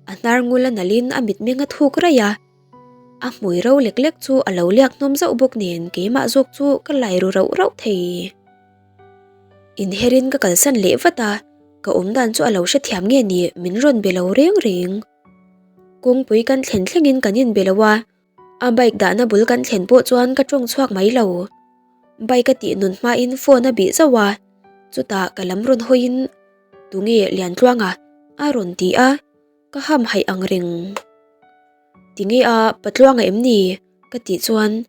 A hnar ngul a nalhin a mitmeng a thuk raih a. A hmui ro lek lek chu a lo liak hnawm zauh bawk nen keimah zawk chu ka lai ru rauh rauh thei. Inherin ka kalsan leh vat a, ka awmdan chu a lo hrethiam nge ni min rawn be lo reng reng. Kawngpui kan thlen thlengin kan inbe lo a, a bike dahna bul kan thlen pawh chuan ka tawng chhuak mai lo. Bike a tih nun hmain phone a bih zauh a, chutah ka lam rawn hawiin Tunge Liantluanga? a rawn ti a, ka hamhaih ang reng. Tinge a Patluanga em ni? ka tih chuan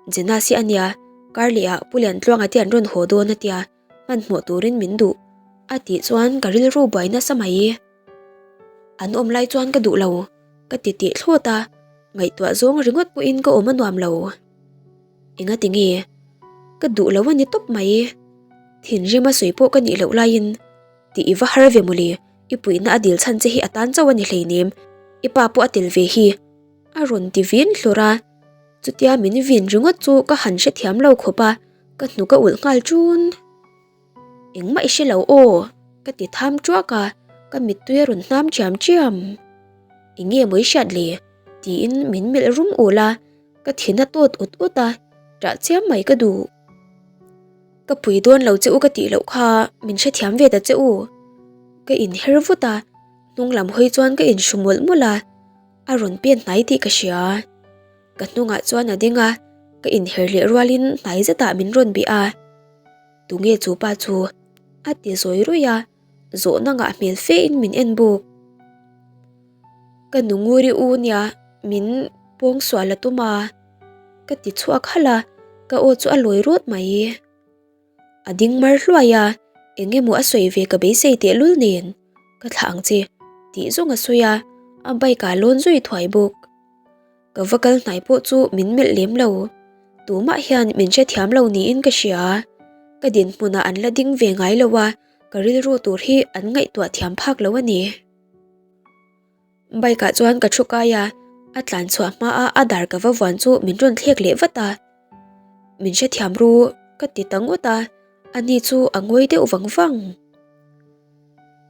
Jenasi a nia, Karleh ah Pu Liantluanga te an rawn haw dawn a tia, hmanhmawh turin min duh a tih chuan ka rilru buai nasa mai. An awm lai chuan ka duh lo, ka ti teh thlawt a, ngaihtuah zawng ringawt pawhin ka awm a nuam lo. Enga tinge? Ka duh lo a ni tawp mai. Thinrim a sawi pawh ka nih loh laiin tih i va har ve mawle, i puihna a dil chhan che hi a tan chauh a ni hleinem, i pa pawh a tel ve hi a rawn ti vin hlawrh a. Chutia min vin ringawt chu ka han hrethiam lo khawp a, ka hnuk a ulh nghal ṭun. Engmah i hre lo aw, ka ti tham ṭuak a, ka mittui a rawn hnam ṭiam ṭiam. Eng nge maw i hriat le? tiin min melh rum ul a, ka thin a tawt ut ut a, ṭah chiam mai ka duh. Ka pui dawn lo che u ka tih loh kha min hrethiam ve ta che u. Ka inher vut a, hnung lam hawi chuan ka inhru mawlh mawlh a. A rawn pen hnai tih ka hria. Ka hnungah chuan a ding a, ka inher leh rualin hnai zetah min rawn bih a. Tunge chu pa chu? A ti zawi ruih a, zawhna ngah hmel fe in min en bawk. Ka nu nguri u nia min pawng sual a tum a, ka ti chhuak halh a, ka aw chu a lawi rawt mai. A ding mar hluai a, eng emaw a sawi ve ka beisei tehlul nen, ka thlah ang che tih zawng a sawi a, a bike ah lawn zui thuai bawk. Ka va kal hnai pawh chu min melh lem lo, tumah hian min hrethiam lo niin ka hria, ka dinhmunah an la ding ve ngai lo a, ka rilru tur hi an ngaihtuah thiam phak lo a ni. Bike ah chuan ka thu kai a, a tlan chhuah hma a a dar ka va vuan chu min rawn thlek leh vat a. Min hrethiam ru ka ti ta ngawt a, ani chu a ngawi deuh vang vang.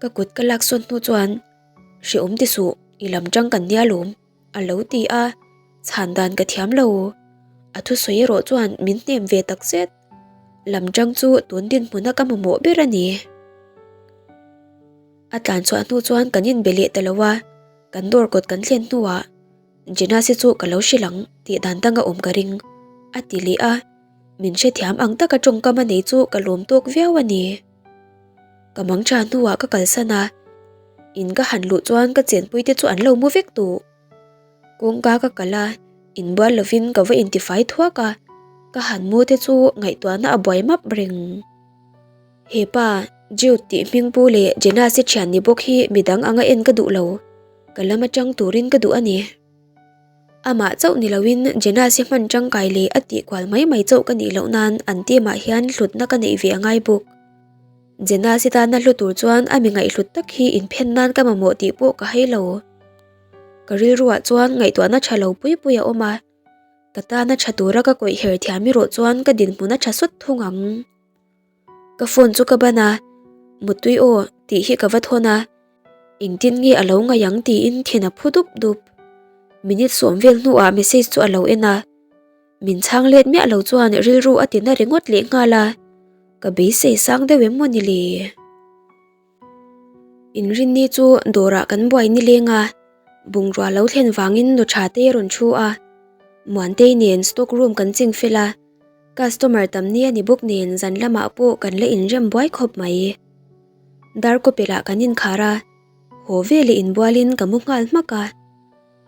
Ka kut ka lak sawn hnu chuan hrehawm ti suh i lam tang kan nia lawm a lo ti a, chhan dan ka thiam lo. A thusawi erawh chuan min hnem ve tak zet. Lam tang chu tun dinhmuna ka mamawh ber a ni. A tlan chhuah hnu chuan kan inbe leh ta lo a, kan dawr kawt kan thlen hnuah Jenasi chu ka lo hrilh ang tih dan danga awm ka ring, a ti leh a, min hrethiam ang taka tawngkam a nei chu ka lawm tawk viau a ni. Ka mang tha hnuah ka kalsan a, in ka han luh chuan ka chenpui te chu an lo mu vek tawh. Kawngka ka kal a, inbual lovin ka va intifai thuak a, ka han mu te chu ngaihtuahna a buai map reng. He pa, Jude tih hming pu leh Jenasi thian ni bawk hi midang anga en ka duh lo. Ka lam atang turin ka duh a ni. Amah chauh ni loin Jenasi hman tangkai leh a tih kual mai mai chauh ka nih loh nan an team ah hian hlutna ka neih ve a ngai bawk. Jenasi tana hlu tur chuan a mi ngaihhlut tak hi inphen nan ka mamawh tih pawh ka hai lo. Ka rilruah chuan ngaihtuahna tha lo pui pui a awm a. Ka tana tha tura ka kawih her thiam erawh chuan ka dinhmun a tha sawt thung ang. Ka phone chu ka ban a, Mutui aw tih hi ka va thawn a, engtin nge a lo ngaih ang tiin thin a phu dup dup. Minute sawm vel hnuah message chu a lo en a, min chhang let miah lo chuan rilru a ti na ringawt leh nghal a, ka beisei sang deuh em maw ni le? Inrinni chu dawrah kan buai nileng a, bungrua lo thlen vangin nu tha te rawn thu a, Muantei nen stock room kan ching fel a, Customer tam ni a ni bawk nen zan lamah pawh kan la inrem buai khawp mai. Darkawpelah kan inkhar a, haw veleh inbualin ka mu nghal hmak a.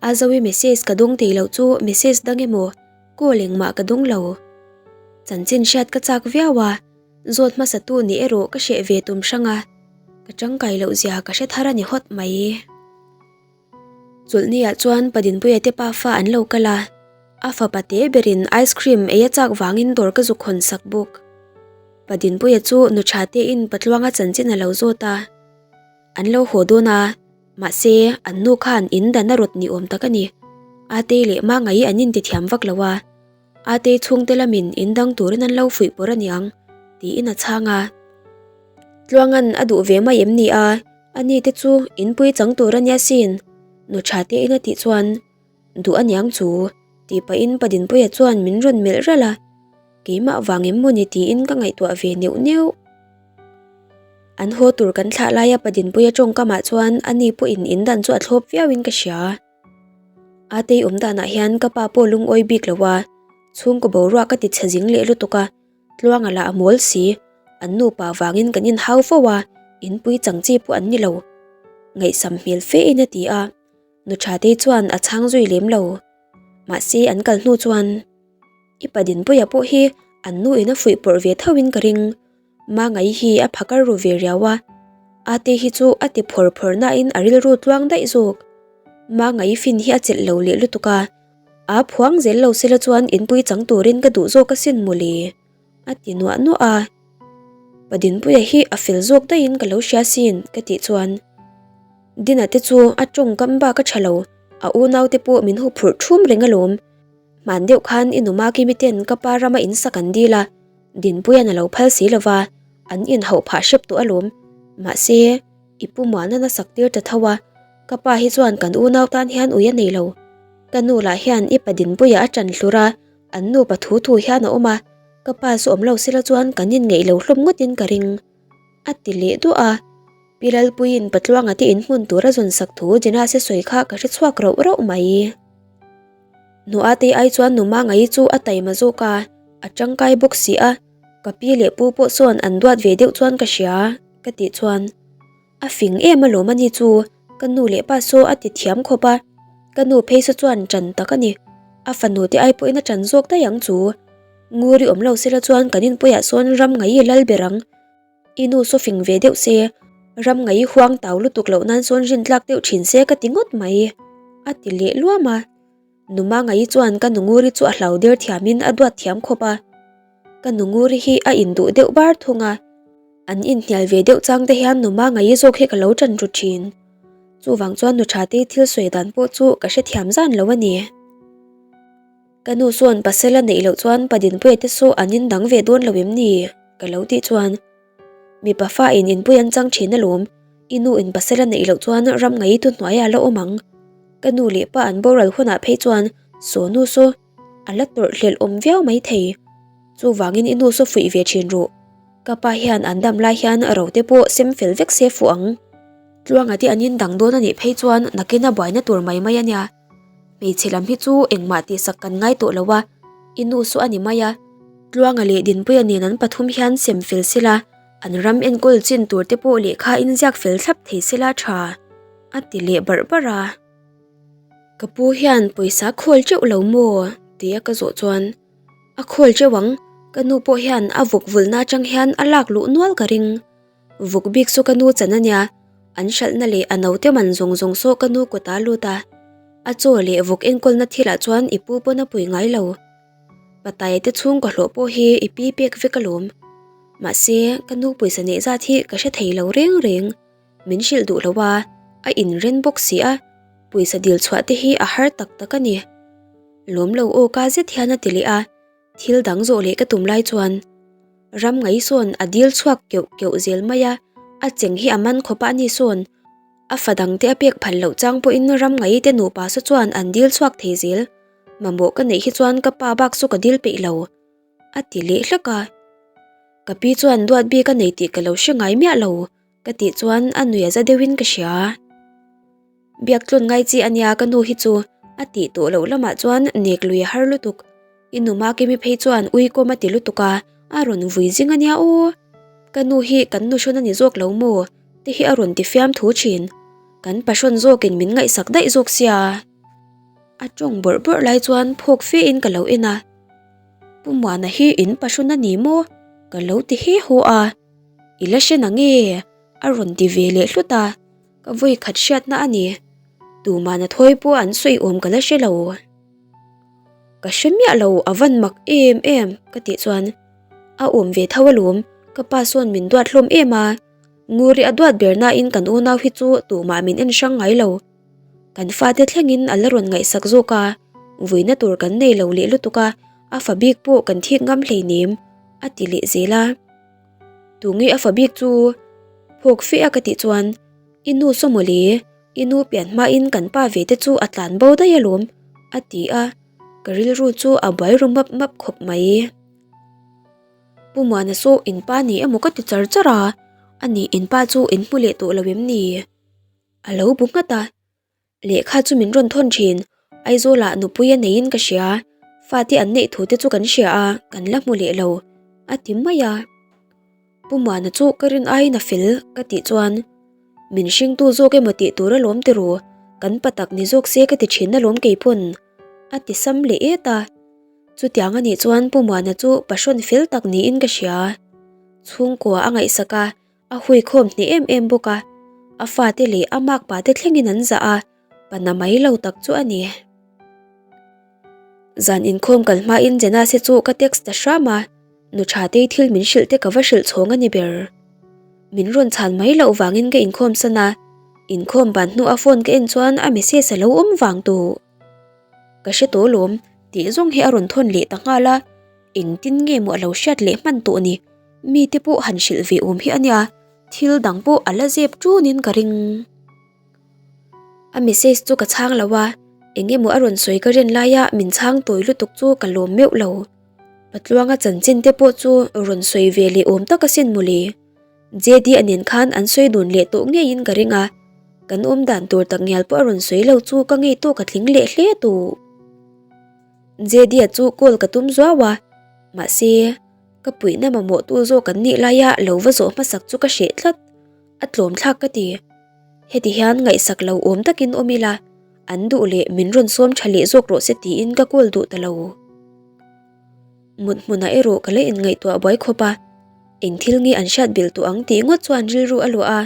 A Zoe message ka dawng thei loh chu message dang emaw call engmah ka dawng lo. Chanchin hriat ka chak viau a, zawt hmasatu nih erawh ka hreh ve tum hrang a, ka tangkai loh zia ka hre thar a ni hawt mai. Chawlhniah chuan Padinpuia te pafa an lo kal a, a fapa te berin ice cream ei a chak vangin dawr ka zuk hawn sak bawk. Padinpuia chu nu tha tein Patluanga chanchin a lo zawt a, an lo haw dawn a, mahse an nu khan in dan a rawt ni awm tak a ni. Atei leh Mangai an intithiam vak lo a, Atei chhungte lamin in dang turin an lo fuih pawr a niang tiin a chhang a. Tluanga'n a duh ve mai em ni a, ani te chu inpui chang tur a nia sin, nu tha tein a tih chuan duh a niang chu tih pahin Pa Dinpuia chuan min rawn melh ralh a, keimah vang em maw ni tiin ka ngaihtuah ve neuh neuh. An haw tur kan thlah laia Pa Dinpuia tawngkamah chuan ani pawhin in dan chu a thlawp viauin ka hria. Atei awm danah hian ka pa pawh lungawi bik lo a, chhungkaw boruak ka ti chhe zing leh lutuk a, Tluanga lah a mawl si, an nupa vangin kan inhau fo a, inpui chang chi pawh an ni lo. Ngaihsam hmel fe in a ti a, nu Thatei chuan a chhang zui lem lo. Mahse an kal hnu chuan i pa Dinpuia pawh hi an nu in a fuih pawrh ve tho in ka ring. Mangai hi a phakar ru ve riau a, Ate hi chu a ti phawr phawr nain a rilru tluang daih zawk. Mangai fin hi a chelh lo leh lutuk a, a phuang zel lo sela chuan inpui chang turin ka duh zawk asin mawle, a ti nuah nuah a. Pa Dinpuia hi a fel zawk daihin ka lo hria sin ka tih chuan Dina te chu a tawngkam bak a tha lo, a unaute pawh min huphurh thum reng alawm. Hman deuh khan i numa Kimi ten ka pa rama in sak an dil a, Dinpuia'n a lo phal si lova, an inhauh phah hrep tawh alawm. Mahse, i pu Muana'n a sak tir ta tho a, ka pa hi chuan kan unau tan hian ui a nei lo. Ka nu lah hian i pa Dinpuia a ṭan hlur a, an nupa thu thu hian a awm a, ka pa chu awm lo sela chuan kan inngeih lo hlawm ngawtin ka ring. A ti leh duah a. Pi Lalpuiin Patluanga te inhmun tur a zawn sak thu Jenase sawi kha ka hre chhuak rauh rauh mai. Nuate ai chuan nu Mangai chu a taima zawk a, a tangkai bawk si a, ka pi leh pu pawh sawn an duat ve deuh chuan ka hria, ka tih chuan a fing em alawm a ni chu, ka nu leh pa saw a ti thiam khawp a, ka nu phei saw chuan ṭan tak a ni, a fanu te ai pawhin a ṭan zawk daih ang chu. Nguri awm lo sela chuan kan inpuiah sawn ram ngai i lal ber ang. I nu saw fing ve deuh se, ram ngai huang tau lutuk loh nan sawn rin tlak deuh thin se ka ti ngawt mai, a ti leh luam a. Numa ngai chuan ka nunguri chu a hlau der thiamin a duat thiam khawp a. Ka nunguri hi a induh deuh bar thung a. An inhnial ve deuh chang te hian numa ngai zawk hi ka lo tan ru thin. Chuvang chuan nu tha te thil sawi dan pawh chu ka hrethiam zan lo a ni. Ka nu chuan pasal a neih loh chuan pa Dinpuia te saw an indang ve dawn lo em ni? ka lo tih chuan mipa fa in inpui an chang thin alawm, i nu in pasal a neih loh chuan ram ngei tu hnuaiah a la awm ang. Ka nu leh pa an boral hunah phei chuan saw nu saw a la tawrh hlelh awm viau mai thei. Chuvangin i nu saw fuih ve thin rawh. Ka pa hian an dam lai hian ro te pawh sem fel vek se fuh ang. Tluanga te an indang dawn a nih phei chuan nakin a buaina tur mai mai a nia. Hmeichhe lam hi chu engmah tihsak kan ngai tawh lo a, i nu saw a ni mai a. Tluanga leh Dinpuia nen an pathum hian sem fel sela, an ram enkawl chin tur te pawh lehkha in ziak fel thlap thei sela tha, a ti leh barh barh a. Ka pu hian pawisa khawl teuh lo maw? tia ka zawh chuan, A khawl teuh ang, ka nu pawh hian a vawk vulna atang hian a lak luh nual ka ring. Vawk bik chu ka nu chan a nia, an hralhna leh a naute man zawng zawng saw ka nu kawt a lut a, a chaw leh vawk enkawlna thilah chuan i pu pawn a pui ngai lo. Patai te chhung ka hlawh pawh hi i pi pek vek alawm. Mahse, ka nu pawisa neih zat hi ka hre thei lo reng reng. Min hrilh duh lo a, a inren bawk si a, pawisa dil chhuah te hi a har tak tak a ni. Lawm lo aw ka zet hian a ti leh a, thil dang zawh leh ka tum lai chuan ram ngai sawn a dil chhuak keuh keuh zel mai a, a cheng hi a man khawp a ni sawn. A fa dangte a pek phal loh chang pawhin ram ngai te nupa saw chuan an dil chhuak thei zel. Mamawh ka neih hi chuan ka pa bak chu ka dil peih lo, a ti leh hlak a. Ka pi chuan duat bik a nei tih ka lo hre ngai miah lo, ka tih chuan a nuih a za deuhin ka hria. Biak tlawn ngai chi a nia ka nu hi chu, a tih tawh loh lamah chuan nek lui a har lutuk. I nu Makimi phei chuan ui kawm a ti lutuk a, a rawn vui zing a nia aw. Ka nu hi kan nu hrawn a ni zawk lo maw? te hi a rawn ti fiam thu thin. Kan pahrawn zawkin min ngaihsak daih zawk sia. A tawng bawrh bawrh lai chuan phawk fe in ka lo en a, Pu Muana hi in pahrawn a ni maw? Ka lo ti he haw a, I la hre nange? A rawn ti ve leh hlut a, ka vawi khat hriatna a ni. Tumana thawi pawh an sawi awm ka la hre lo. Ka hre miah lo a van mak em em ka tih chuan a awm ve tho alawm, ka pa sawn min duat hlawm em a, Nguri a duat ber nain kan unau hi chu tumah min en hrang ngai lo. Kan fate thlengin a la rawn ngaihsak zawk a, vuina tur kan nei lo leh lutuk a, a fa bik pawh kan thik ngam hleinem, a ti leh zel a. Tunge a fa bik chu? Phawk fe a ka tih chuan, I nu saw mawle, i nu pian hmain kan pa ve te chu a tlan bo daih alawm, a ti a, ka rilru chu a buai ru map map khawp mai. Pu Muana saw in pa ni emaw ka ti char char a, ani in pa chu in hmu leh tawh lo em ni? A lo bu nghat a, Lehkha chu min rawn thawn thin, Aizawlah nupui a neiin ka hria, fate an neih thu te chu kan hria a, kan la hmu leh lo, a ti mai a. Pu Muana chu ka rin aiin a fel ka tih chuan, Min hringtu zawk emaw tih tur alawm ti ru, kan pa tak ni zawk se ka ti thin alawm keipawn, a ti sam leh et a. Chutiang a nih chuan Pu Muana chu pahrawn fel tak niin ka hria. Chhungkua a ngaihsak a, A huikhawm hneh em em bawk a, a fate leh a makpa te thlengin an zah a, pa na mai lo tak chu a ni. Zan inkhawm kal hmain Jenase chu ka text ta hram a, nu tha tei thil min hrilh te ka va hrilh chhawng a ni ber. Min rawn chhan mai loh vangin ka inkhawm san a, inkhawm ban hnu a phone ka en chuan a message a lo awm vang tawh. Ka hre tawh lawm, tih zawng hi a rawn thawn leh ta nghal a. Engtin nge maw a lo hriat leh hman tawh ni? Mite pawh han hrilh ve awm hi a nia, thil dang pawh a la zep ṭunin ka ring. A message chu ka chhang lo a, eng emaw a rawn sawi ka rin laia min chhang tawi lutuk chu ka lawm meuh lo. Patluanga chanchin te pawh chu rawn sawi ve leh awm tak asin mawle. JD a nen khan an sawi dun leh tawh ngeiin ka ring a, kan awm dan tur takngial pawh a rawn sawi lo chu ka ngei tawk a tling leh hle tawh. Jedia chu call ka tum zuau a, mahse, ka puihna mamawhtu zawk an nih laia lo va zawh hmasak chu ka hreh tlat, a tlawm thlak ka ti. Heti hian ngaihsak lo awm takin awm ila, an duh leh min rawn sawm tha leh zawk rawh se tiin ka call duh ta lo. Mut hmunah erawh ka la inngaihtuah buai khawp a, eng thil nge an hriat belh tawh ang tih ngawt chuan rilru a luah a,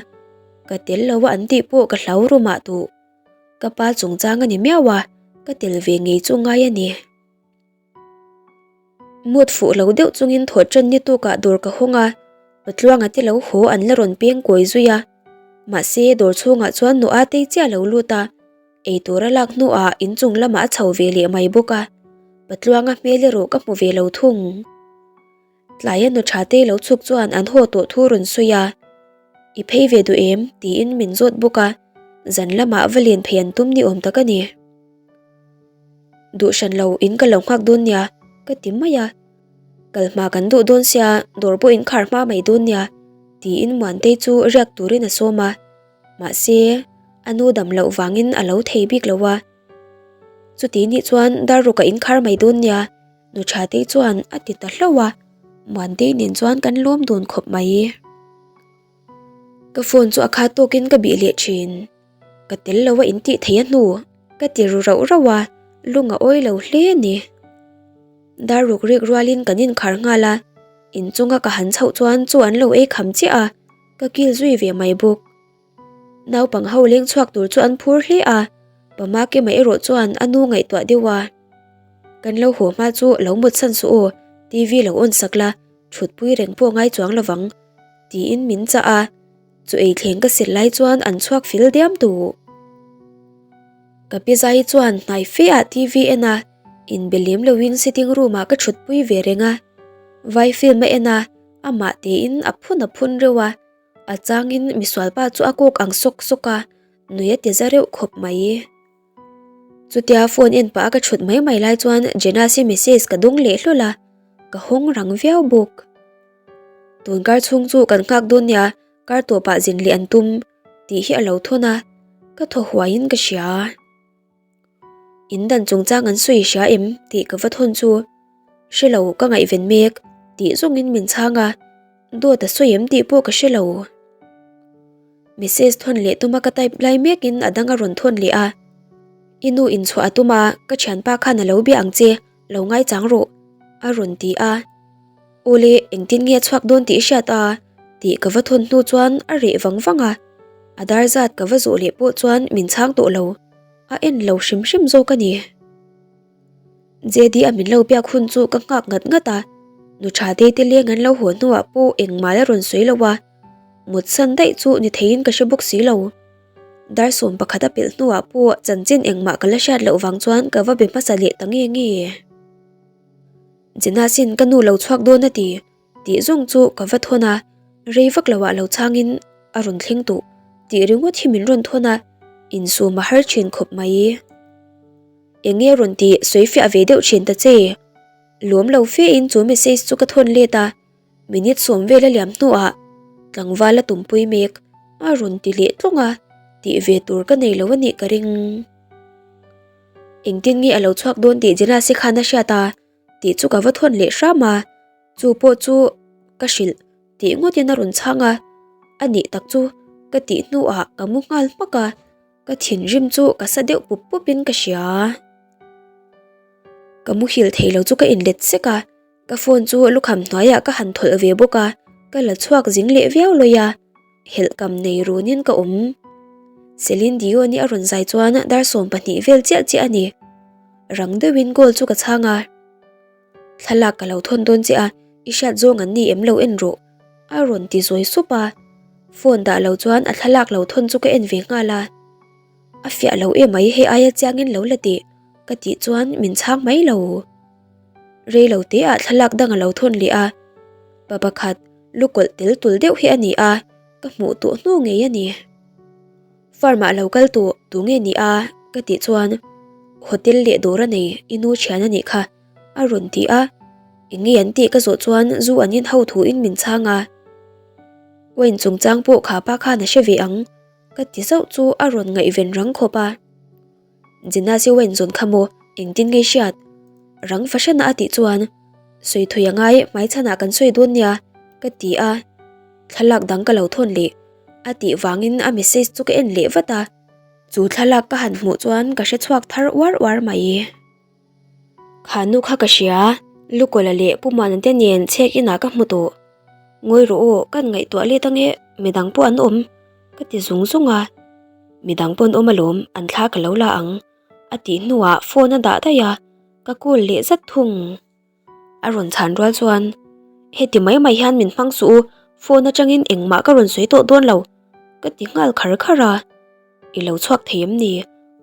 ka tel lo a an tih pawh ka hlau ru mah tawh. Ka pa chungchang a ni miau a, ka tel ve ngei chu ngai a ni. Mood fuh lo deuh chungin thawh ṭan ni tukah dawr ka hawng a, Patluanga te lo haw an la rawn peng kawi zui a. Mahse, dawr chhungah chuan Noah tei chiah a lo lut a, eitur a lak hnuah inchung lamah a chho ve leh mai bawk a, Patluanga hmel erawh ka hmu ve lo thung. Tlaia nu tha te lo chhuk chuan an haw tawh thu rawn sawi a, I phei ve duh em? tiin min zawt bawk a, zan lamah va len phei an tum ni awm tak a ni. Duh hran lo in ka lo nghak dawn nia, ka ti mai a, Kal hma kan duh dawn sia, dawr pawh in khar hma mai dawn nia, tiin Muantei chu riak turin a sawm a, mahse, a nu dam loh vangin a lo thei bik lo a. Chuti nih chuan dar ruk a inkhar mai dawn nia, Nu Thatei chuan a ti ta hlauh a, Muantei nen chuan kan lawm dun khawp mai. Ka phone chu a khat tawkin ka bih leh thin. Ka tel lo a intih theih a hnu ka ti ru rauh rauh a, lung a awi lo hle a ni. Dar ruk rik rualin kan inkhar nghal a, inchunga ka han chhoh chuan chu an lo ei kham chiah a, ka kil zui ve mai bawk. Naupang ho leng chhuak tur chu an phur hle a, Pama Kima erawh chuan a nu ngaihtuah deuh a. Kan lo haw hma chu lo mut san suh aw, TV lo on sak la, thutpui reng pawh ngai chuang lovang, tiin min chah a, chu ei thleng ka sil lai chuan an chhuak fil diam duh. Ka pi zai chuan hnai fe ah TV en a, inbe lem loin sitting room ah ka thutpui ve reng a, vai film a en a, amah tein a phun a phun reuh a. A changin misualpa chu a kawk ang sawk sawk a, nui a ti za reuh khawp mai. Chutia phone en pah a ka thut mai mai lai chuan Jenasi message ka dawng leh hlawl a, ka hawng rang viau bawk. Tun kar chhung chu kan nghak dawn nia, kar tawpah zin leh an tum tih hi a lo thawn a, ka thaw huaiin ka hria. In dan chungchang an sawi hria em tih ka va thawn chu hre lo ka ngaihven mek tih zawngin min chhang a, dawt a sawi em tih pawh ka hre lo. Message thawn leh tuma ka type lai mekin a dang a rawn thawn leh a, I nu inchhuah a tum a, ka thianpa khan a lo bia ang che, lo ngaichang rawh a rawn ti a. Awle, engtin nge a chhuak dawn tih i hriat a? tih ka va thawn hnu chuan a reh vang vang a, a dar zat ka va zawh leh pawh chuan min chhang tawh lo, a en lo hrim hrim zawk a ni. JD a min lo biak hun chu ka nghak ngat ngat a, nu tha te te leng an lo haw hnuah pawh engmah la rawn sawi lo a, mut san daih chu ni theiin ka hre bawk si lo. Dar 11 a pelh hnuah pawh chanchin engmah ka la hriat loh vang chuan ka va be hmasa leh ta nge nge. Jenasin ka nu lo chhuak dawn a ti, tih zawng chu ka va thawn a, rei vak loah lo chhangin a rawn thleng tawh tih ringawt hi min rawn thawn a, insum a har thin khawp mai. Eng nge rawn tih sawi fiah ve deuh thin ta che? Lawm lo fe in chu message chu ka thawn let a, minute sawm vel a liam hnuah tlangval a tumpui mek a rawn ti leh tlawng a, tih ve tur ka nei lo a nih ka ring. Engtin nge a lo chhuak dawn tih Jenasi khan a hriat a, tih chu ka va thawn leh hram a, chu pawh chu ka hrilh tih ngawtin a rawn chhang a, a nih tak chu ka tih hnuah ka mu nghal hmak a, ka thinrim chu ka sa deuh pup pup in ka hria. Ka muhil thei lo chu ka inlet sek a, ka phone chu lukham hnuaiah ka han thawlh ve bawk a, ka la chhuak zing leh viau lawi a, helh kam nei runin ka awm. Celine Dion-i a rawn zai chuan dar 12 vel chiah chiah a ni. Rang deuhin goal chu ka chhang a. Thlalak ka lo thawn dawn che a, i hriat zawng an ni em lo en rawh, a rawn ti zawi sup a. Phone dah lo chuan a thlalak lo thawn chu ka en ve nghal a. A fiah lo em mai hei aia chiangin lo la tih, ka tih chuan min chhang mai lo. Rei lo te ah thlalak dang a lo thawn leh a. Pa pakhat lu kawlh tel tul deuh hi a ni a, ka hmuh tawh hnu ngei a ni. Farm ah lo kal tawh tu nge ni a? ka tih chuan Hotel leh dawr a nei i nu thian a nih kha a rawn ti a, eng nge an tih ka zawh chuan zu an in ho thu in min chhang a. Wine chungchang pawh kha pa khan a hre ve ang ka ti zauh chu a rawn ngaihven rang khawp a. Jenasi wine zawn kha maw engtin nge hriat? Rang fahran a tih chuan sawi thui a ngai hmaichhanah kan sawi dawn nia ka ti a, thlalak dang ka lo thawn leh. A tih vangin a message chu ka en leh vat a, chu thlalak ka han hmuh chuan ka hre chhuak thar uar uar mai. Kha nu kha ka hria, Lukawla leh Pu Muana te nen chhek inah ka hmu tawh. Ngawi rawh aw, kan ngaihtuah let ange, midang pawh an awm, ka ti zung zung a. Midang pawh an awm alawm, an thla ka lo la ang, a tih hnuah phone a dah daih a, ka call leh zat thung. A rawn chhan rual chuan, Heti mai mai hian min hmang suh u, phone atangin engmah ka rawn sawi tawh dawn lo, ka ti nghal khar khar a. I lo chhuak thei em ni?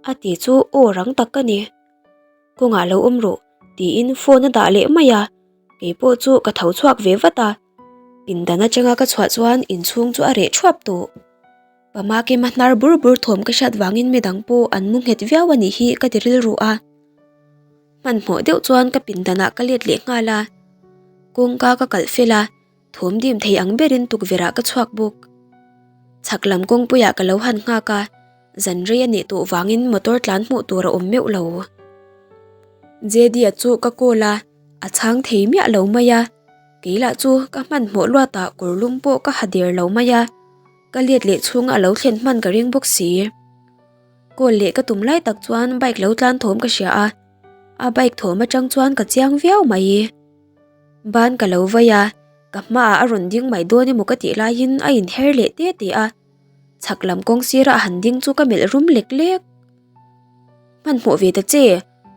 a ti chu aw rang tak ka ni. Kawngah lo awm rawh, tiin phone a dah leh mai a, kei pawh chu ka tho chhuak ve vat a. Pindan atanga ka chhuah chuan inchhung chu a reh thuap tawh. Pama kima hnar bur bur thawm ka hriat vangin midang pawh an mu nghet viau a nih hi ka ti rilru a. Hmanhmawh deuh chuan ka pindanah ka let leh nghal a, kawngka ka kalh fel a, thawm dim thei ang berin tukverhah ka chhuak bawk. Chhak lam kawngpuiah ka lo han nghak a, zan rei a nih tawh vangin motor tlan hmuh tur a awm meuh lo. JD-a chu ka call a, a chhang thei miah lo mai a, kei lah chu ka hmanhmawh luatah kawr lum pawh ka ha der lo mai a, ka let leh chhunga a lo thlen hman ka ring bawk si. Call leh ka tum lai tak chuan bike lo tlan thawm ka hria a, a bike thawm atang chuan ka chiang viau mai. Ban ka lo vai a, ka hmaah a rawn ding mai dawn emaw ka tih laiin a inher leh te te a, chhak lam kawng sirah a han ding chu ka melh rum lek lek. Hmanhmawh ve ta che,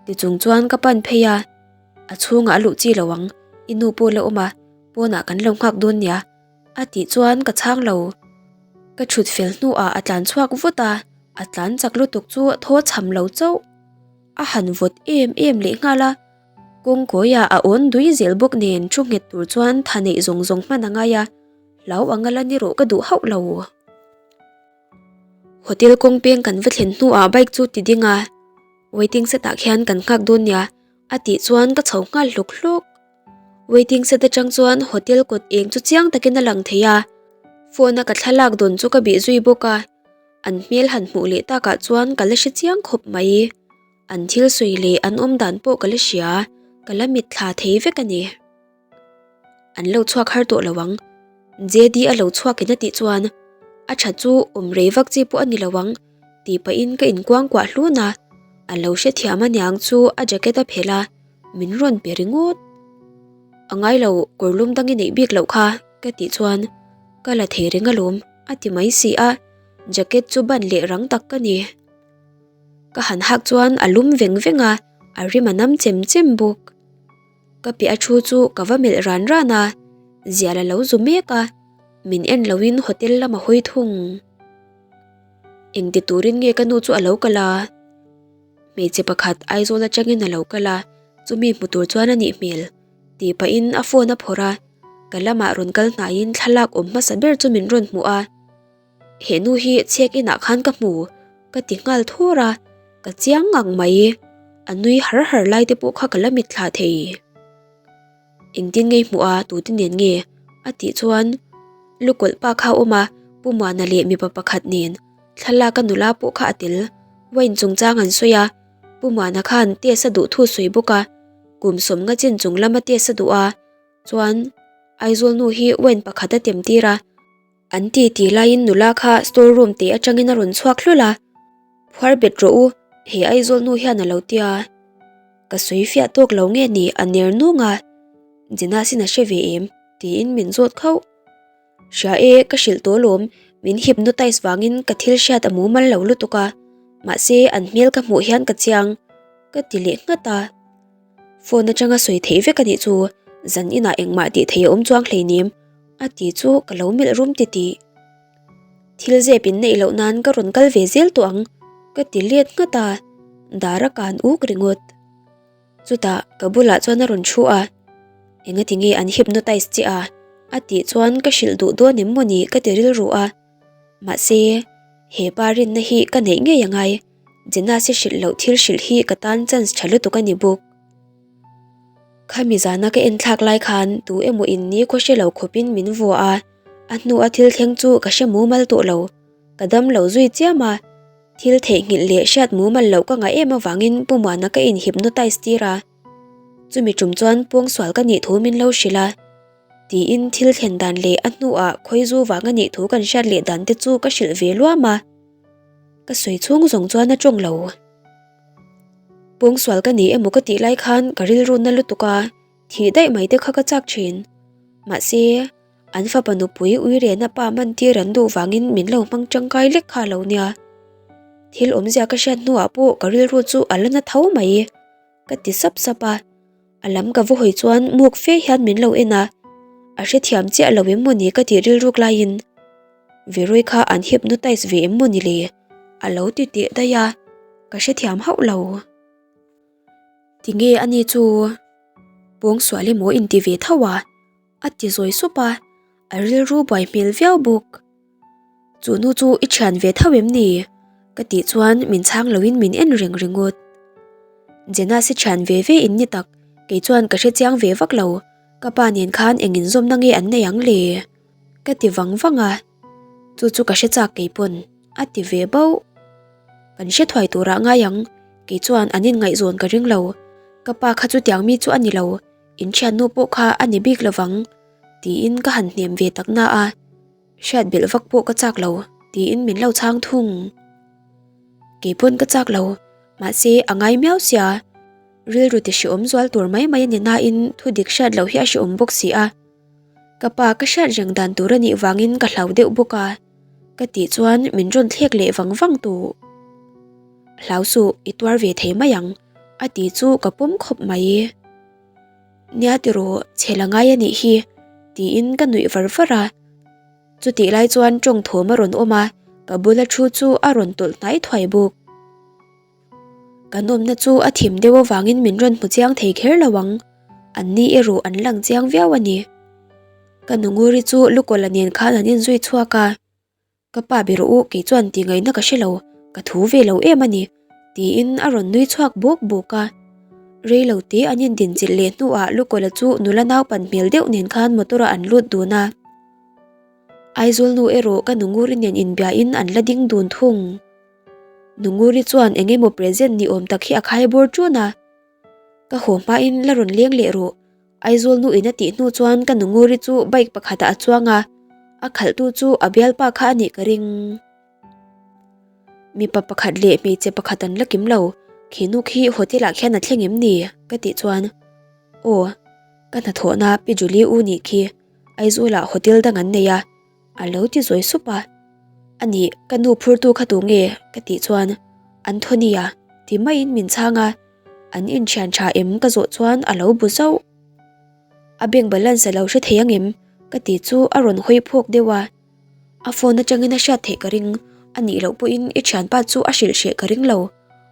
ti chung chuan ka pan phei a, a chhungah a luh chi lo ang, i nu pawh la awm a, pawnah kan lo nghak dawn nia. A tih chuan ka chhang lo. Ka thut fel hnuah a tlan chhuak vut a, a tlan chak lutuk chu thaw chham lo chauh. A han vawt em em leh nghal a, kawng kawiah a awn dui zel bawk nen thu nghet tur chuan tha neih zawng zawng hman a ngai a, hlau anga la ni rawh ka duh hauh lo. Hotel kawng peng kan va thlen hnuah bike chu ti ding a, waiting set ah khian kan nghak dawn nia a tih chuan ka chho nghal hlawk hlawk. Waiting set atang chuan hotel kawt eng chu chiang takin a lang thei a, phone a ka thlalak dawn chu ka bih zui bawk a, an hmel han hmuh leh takah chuan ka la hre chiang khawp mai. An thil sawi leh an awm dan pawh ka la hria, ka la mitthla thei vek a ni. An lo chhuak har tawh lo ang, JD a lo chhuak in a tih chuan a tha chu awm rei vak chi pawh a ni lo ang tih pahin ka inkuangkuah hlun a, a lo hrethiam aniang chu a jacket a phelh a. Min rawn pe ringawt. A ngai lo, kawr lum dang i neih bik loh kha, ka tih chuan ka la thei reng alawm, a ti mai si a, jacket chu ban leh rang tak ka ni. Ka han hak chuan a lum veng veng a, a rim a nam chem chem bawk. Ka piah a thu chu ka va melh ran ran a, zial a lo zu mek a, min en loin hotel lam a hawi thung. Engti turin nge ka nu chu a lo kal a? Hmeichhe pakhat Aizawl atangin a lo kal a, chumi hmu tur chuan a nih hmel tih pahin a phone a phawrh a, ka lamah rawn kal hnaiin thlalak awm hmasa ber chu min rawn hmuh a. He nu hi chhek inah khan ka hmu, ka ti nghal thur a, ka chiang ngang mai. A nui har har lai te pawh kha ka la mitthla thei. Engtin ngei hmuh a, tute nen nge? a tih chuan lukawlh pa kha a awm a, Pu Muana leh mipa pakhat nen thlalak a nula pawh kha a tel. Wine chungchang an sawi a, Pu Muana khan test a duh thu sawi bawk a, kum sawmnga chin chung lama test a duh a, chuan Aizawl nu hi wine pakhat a tem tir a. An ti ti laiin nula kha store room teh atangin a rawn chhuak hlul a, Phuar bet rawh u, he Aizawl nu hian a lo ti a. Ka sawi fiah tawk lo nge ni a ner nung a, Jenasin a hre ve em? tiin min zawt khauh. Hria e, ka hrilh tawh alawm, min hypnotize vangin ka thil hriat a mumal lo lutuk a, mahse an hmel ka hmuh hian ka chiang, ka ti leh nghat a. Phone atanga sawi theih vek a nih chu, zan inah engmah tih theih a awm chuang hleinem, a ti chu ka lo melh rum titih. Thil zep in neih loh nan ka rawn kal ve zel tawh ang, ka ti let nghat a, dar a kan uk ringawt. Chutah ka bulah chuan a rawn thu a, Engati nge an hypnotize che a? a tih chuan ka hrilh duh dawn em mawni ka ti rilru a. Mahse, he pa rinna hi ka neih ngei a ngai, Jenasi hrilh loh thil hrilh hi ka tan chance tha lutuk a ni bawk. Khami zana ka en thlak lai khan tu emaw in ni khaw hre lo khawpin min vua a, a hnua thil thleng chu ka hre mumal tawh lo. Ka dam lo zui chiam a, thil theihnghilh leh hriat mumal loh ka ngah em avangin Pu Muana ka in hypnotize tir a. Chumi tum chuan pawngsual ka nih thu min lo hrilh a, tiin thil thlen dan leh a hnuah khawizu vang a nih thu kan hriat leh dan te chu ka hrilh ve luam a. Ka sawi chhung zawng chuan a tawng lo. Pawngsual ka ni emaw ka tih lai khan ka rilru na lutuk a, thih daih mai te kha ka chak thin. Mahse, an fapa nupui uirena pa mantir an duh vangin min lo hmang tangkai lek kha lo nia. Thil awmzia ka hriat hnuah pawh ka rilru chu a la na tho mai. Ka ti sap sap a, a lam ka va hawi chuan muk fe hian min lo en a, a hrethiam chiah lo em mawni ka tih rilruk laiin Veroi kha an hypnotize ve em mawni le? A lo ti teh daih a, ka hrethiam hauh lo. Tinge ani chu pawngsual emaw inti ve tho a? A ti zawi sup a, a rilru buai hmel viau bawk. Chu nu chu i thian ve tho em ni? Ka tih chuan min chhang loin min en reng ringawt. Jenas i thian ve ve in ni tak, kei chuan ka hre chiang ve vak lo, ka pa nen khan eng inzawmna nge an nei ang le? Ka ti vang vang a, chu chu ka hre chak kei pawn a ti ve bauh. Kan hre thuai turah ngai ang, kei chuan an inngaihzawn ka ring lo, ka pa kha chutiang mi chu a ni lo, in thiannu pawh kha a ni bik lovang tiin ka han hnem ve tak na a, hriat belh vak pawh ka chak lo tiin min lo chhang thung. Kei pawn ka chak lo, mahse a ngai miau sia, rilru ti hreawm zual tur mai mai a ni nain thu dik hriat loh hi a hreawm bawk si a. Ka pa ka hriat reng dan tur a nih vangin ka hlau deuh bawk a, ka tih chuan min rawn thlek leh vang vang tawh. Hlau suh, i tuar ve thei mai ang, a ti chu ka pawm khawp mai. Nia tiraw, chhe la ngai a nih hi, tiin ka nuih var var a. Chutih lai chuan tawng thawm a rawn awm a, ka bula thu chu a rawn tawlh hnai thuai bawk. Kan awmna chu a thim deuh avangin min rawn hmu chiang thei kher lo ang, an ni erawh an lang chiang viau a ni. Ka nunguri chu Lukawla nen khan an inzui chhuak a. Ka pa be rawh u, kei chuan ti ngaihna ka hre lo, ka thu ve lo em a ni, tiin a rawn nui chhuak bawk bawk a. Rei lo te an indinchilh leh hnuah Lukawla chu nula naupan hmel deuh nen khan motor ah an lut dun a. Aizawl nu erawh ka nunguri nen inbiain an la ding dun thung. Nunguri chuan eng emaw present ni awm tak hi a khai bawr ṭun a. Ka haw hmain la rawn leng leh rawh, Aizawl nu in a tih hnu chuan ka nunguri chu bike pakhatah a chuang a, a khalhtu chu a bialpa kha a nih ka ring. Mipa pakhat leh hmeichhe pakhat an la kim lo, khi nu khi hotel ah khian a thleng em ni? ka tih chuan, Aw, ka hnathawhna Pi Julie u nih khi Aizawl ah hotel dang an nei a, A lo ti zawi sup a, A nih, ka nu phurtu kha tu nge? ka tih chuan, Anthony a, ti maiin min chhang a, an inthian tha em ka zawh chuan a lo bu zauh. A bank balance a lo hre thei ang em? ka ti chu a rawn hawi phawk deuh a, a phone atangin a hriat theih ka ring, a nih loh pawhin i thianpa chu a hrilh hreh ka ring lo,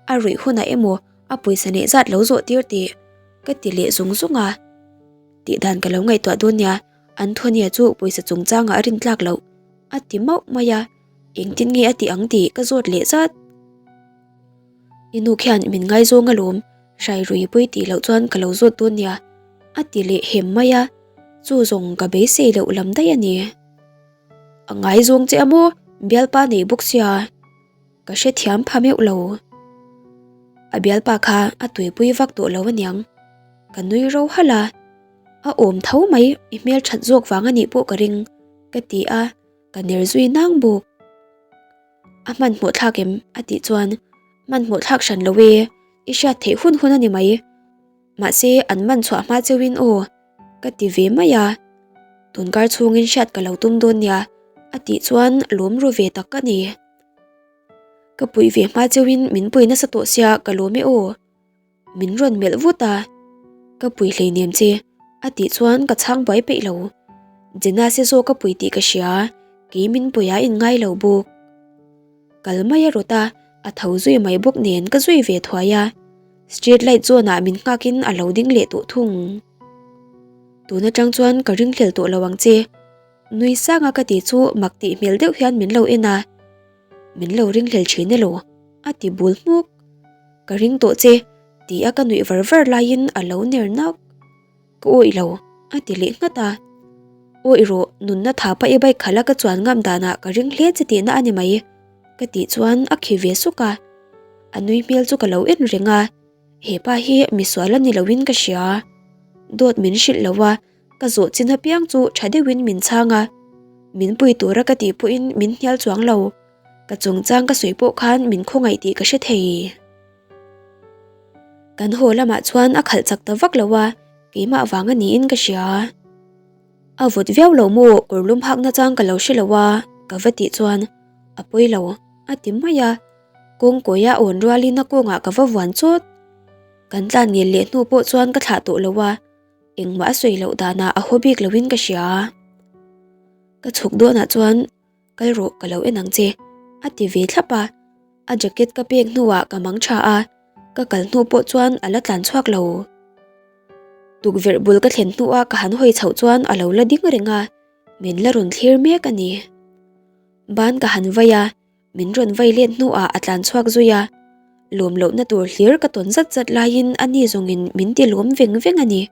a ruih hunah emaw a pawisa neih zat lo zawh tir tih ka ti leh zung zung a, tih dan ka lo ngaihtuah dawn nia. Antonia chu pawisa chungchangah a rintlak loh a ti mauh mai a. Engtin nge a tih ang tih ka zawt leh zat. I nu khian min ngaizawng alawm, hrairui pui tih loh chuan ka lo zawt dawn nia, a ti leh hem mai a, chu zawng ka beisei loh lam daih a ni. A ngaizawng che a maw? Bialpa nei bawk sia. Ka hrethiam pha meuh lo. A bialpa kha a tuipui vak tawh lo aniang. Ka nui ro halh a, a awm tho mai i hmelthat zawk vang anih pawh ka ring, ka ti a, ka ner zui nang bawk. A hmanhmawh thlak em? a tih chuan, Hmanhmawh thlak hran lo e, i hriat theih hun hun a ni mai. Mahse an man chhuah hma cheuhin aw, ka ti ve mai a. Tunkar chhungin hriat ka lo tum dawn nia, a tih chuan lawm ru ve tak ka ni. Ka puih ve hma cheuhin min pui nasa tawh sia ka lawm e aw. Min rawn melh vut a, Ka pui hleinem che, a tih chuan ka chhang buai peih lo. Jenna se zawk ka pui tih ka hria, kei min pui a in ngai lo bawk. Kal mai a rawt a, a tho zui mai bawk nen ka zui ve thuai a. Street light zawnah min nghakin a lo ding leh tawh thung. Tun atang chuan ka ringhlel tawh lo ang che, nui sanga ka tih chu mak tih hmel deuh hian min lo en a. Min lo ringhlel thin elaw? a ti bul hmuk. Ka ring tawh che, ti a ka nuih var var laiin a lo ner nak. Ka awih lo, a ti leh nghat a. Awih rawh, nunna tha pa i bike khalh a ka chuan ngam danah ka ring hle che tihna a ni mai, ka tih chuan a khi ve suk a. A nui hmel chu ka lo en reng a, hepa hi misual a ni loin ka hria. Dawt min hrilh lo a, Ka zawh chin apiang chu tha deuhin min chhang a, min pui tura ka tih pawhin min hnial chuang lo. Ka chungchang ka sawi pawh khan min khawngaih tih ka hre thei. Kan haw lamah chuan a khalh chak ta vak lo a, keimah vang a niin ka hria. A vawt viau lo maw kawr lum hakna chang ka lo hre lo a, ka va tih chuan a pawi lo a ti mai a, kawngkawi a awn rualin a kawngah ka va vuan chawt. Kan tlan ngel leh hnu pawh chuan ka thlah tawh lo a. Engmah a sawi loh danah a haw bik loin ka hria. Ka chhuk dawnah chuan kal rawh ka lo en ang che a ti ve thlap a. A jacket ka pek hnuah ka mang tha a, ka kal hnu pawh chuan a la tlan chhuak lo. Tukverh bul ka thlen hnuah ka han hawi chhoh chuan a lo la ding reng a, min la rawn thlir mek a ni. Ban ka han vai a, Min rawn vai let hnuah a tlan chhuak zui a, lawm lohna tur hlir ka tawn zat zat laiin a ni zawngin min ti lawm veng veng a ni.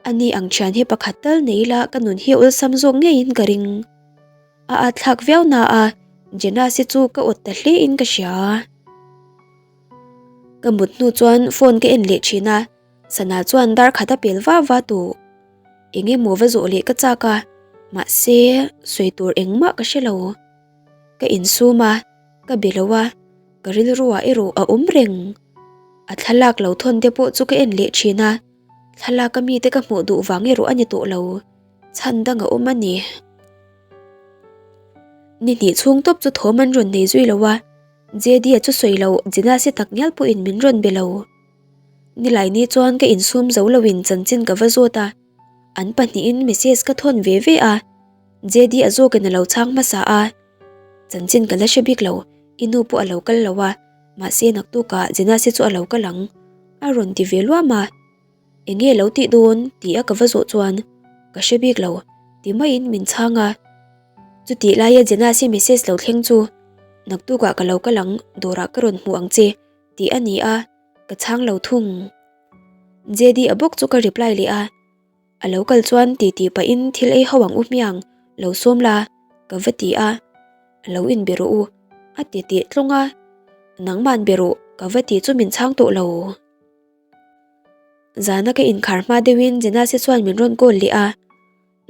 A ni ang thian hi pakhat tal nei ila ka nun hi awlsam zawk ngeiin ka ring. A at thlak viau na a, Jenasi chu ka awt ta hle in ka hria. Ka mut hnu chuan phone ka en leh thin a, Sana chuan dar khat a pel va va tawh. Eng emaw va zawh leh ka chak a, mahse sawi tur engmah ka hre lo. Ka insum a, ka be lo a, ka rilruah erawh a awm reng. A thlalak lo thawn te pawh chu ka en leh thin a, thlalak a mite ka hmuh duh vang erawh a ni tawh lo, chhan dang a awm a ni. Ni hnih chhung tawp chu thawm an rawn nei zui lo a, JD-a chu sawi loh Jinasi tak ngial pawhin min rawn be lo. Nilaini chuan ka insum zo loin chanchin ka va zawt a, an pahnihin message ka thawn ve ve a, JD a zawkin a lo chhang hmasa a, Chanchin ka la hre bik lo, i nu pawh a lo kal lo a, mahse naktukah Jenasi chu a lo kal ang, a rawn ti ve luam a. Enge lo tih dawn? ti a ka va zawh chuan, Ka hre bik lo, ti maiin min chhang a. Chutih laia Jenasi message lo thleng chu, Naktukah ka lo kal ang, dawrah ka rawn hmu ang che, tih a ni a, ka chhang lo thung. JD a bawk chu ka reply leh a. A lo kal chuan ti tih pahin thil ei ho ang u hmiang, lo sawm la, ka va ti a. A lo inbe rawh u, a ti teh tlawng a. Nangman be rawh, ka va ti chu min chhang tawh lo. Zana ka inkhar hma deuhin Jenasi chuan min rawn call leh a.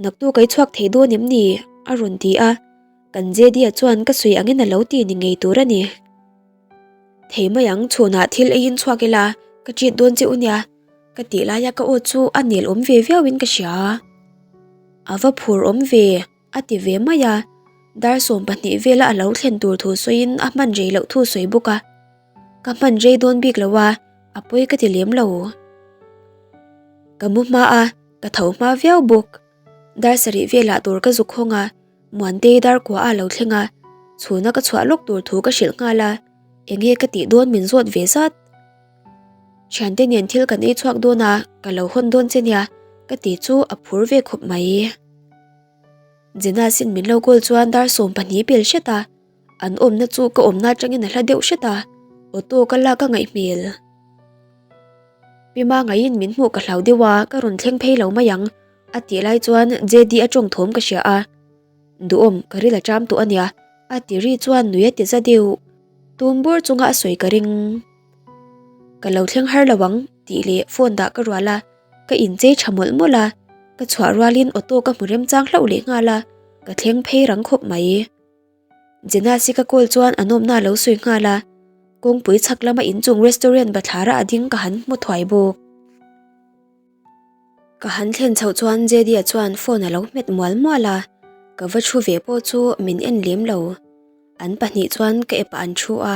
Naktu kai chhuak thei dawn em ni? a rawn ti a. Kan JD-a chuan ka sawi angin a lo ti ni ngei tur a ni. Thei mai ang, chhunah thil eiin chhuak ila, ka treat dawn che u nia. Ka tih laia ka aw chu a nel awm ve viauin ka hria. A va phur awm ve, a ti ve mai a. Dar 12 vela a lo thlen tur thu sawiin a hman rei loh thu sawi bawk a. Ka hman rei dawn bik lo a, a pawi ka ti lem lo. Ka mu hma a, ka tho hma viau bawk. Dar sarih velah dawr ka zuk hawng a, Muantei dar kua a lo thleng a, chhuna ka chhuah lawk tur thu ka hrilh nghal a, enge ka tih dawn min zawt ve zat. Thiante nen thil kan ei chhuak dawn a, ka lo hawn dawn che nia, ka ti chu a phur ve khawp mai. Jenna sin min lo call chuan dar 12 pel hret a. An awmna chu ka awmna atangin a hla deuh hret a, auto ka lak a ngaih hmel. Pi Mangaiin min hmuh ka hlau deuh a, ka rawn thleng phei lo mai ang, a tih lai chuan JD a tawng thawm ka hria a. Duhawm, ka ril a ṭam tawh a nia, a ti ri chuan nui a ti za deuh. Tum bur chunga a sawi ka ring. Ka lo thleng har lo ang, tih leh phone dah ka rual a, ka inchei tha mawlh mawlh a, ka chhuah rualin auto ka hmu remchang hlauh leh nghal a, ka thleng phei rang khawp mai. Jenasi ka call chuan a nawmna a lo sawi nghal a, kawngpui chhak lama inchung restaurant bathlara a ding ka han hmu thuai bawk. Ka han thlen chhoh chuan JD-a chuan phone a lo hmet mual mual a, ka va thu ve pawh chu min en lem lo. An pahnih chuan ka epah an thu a,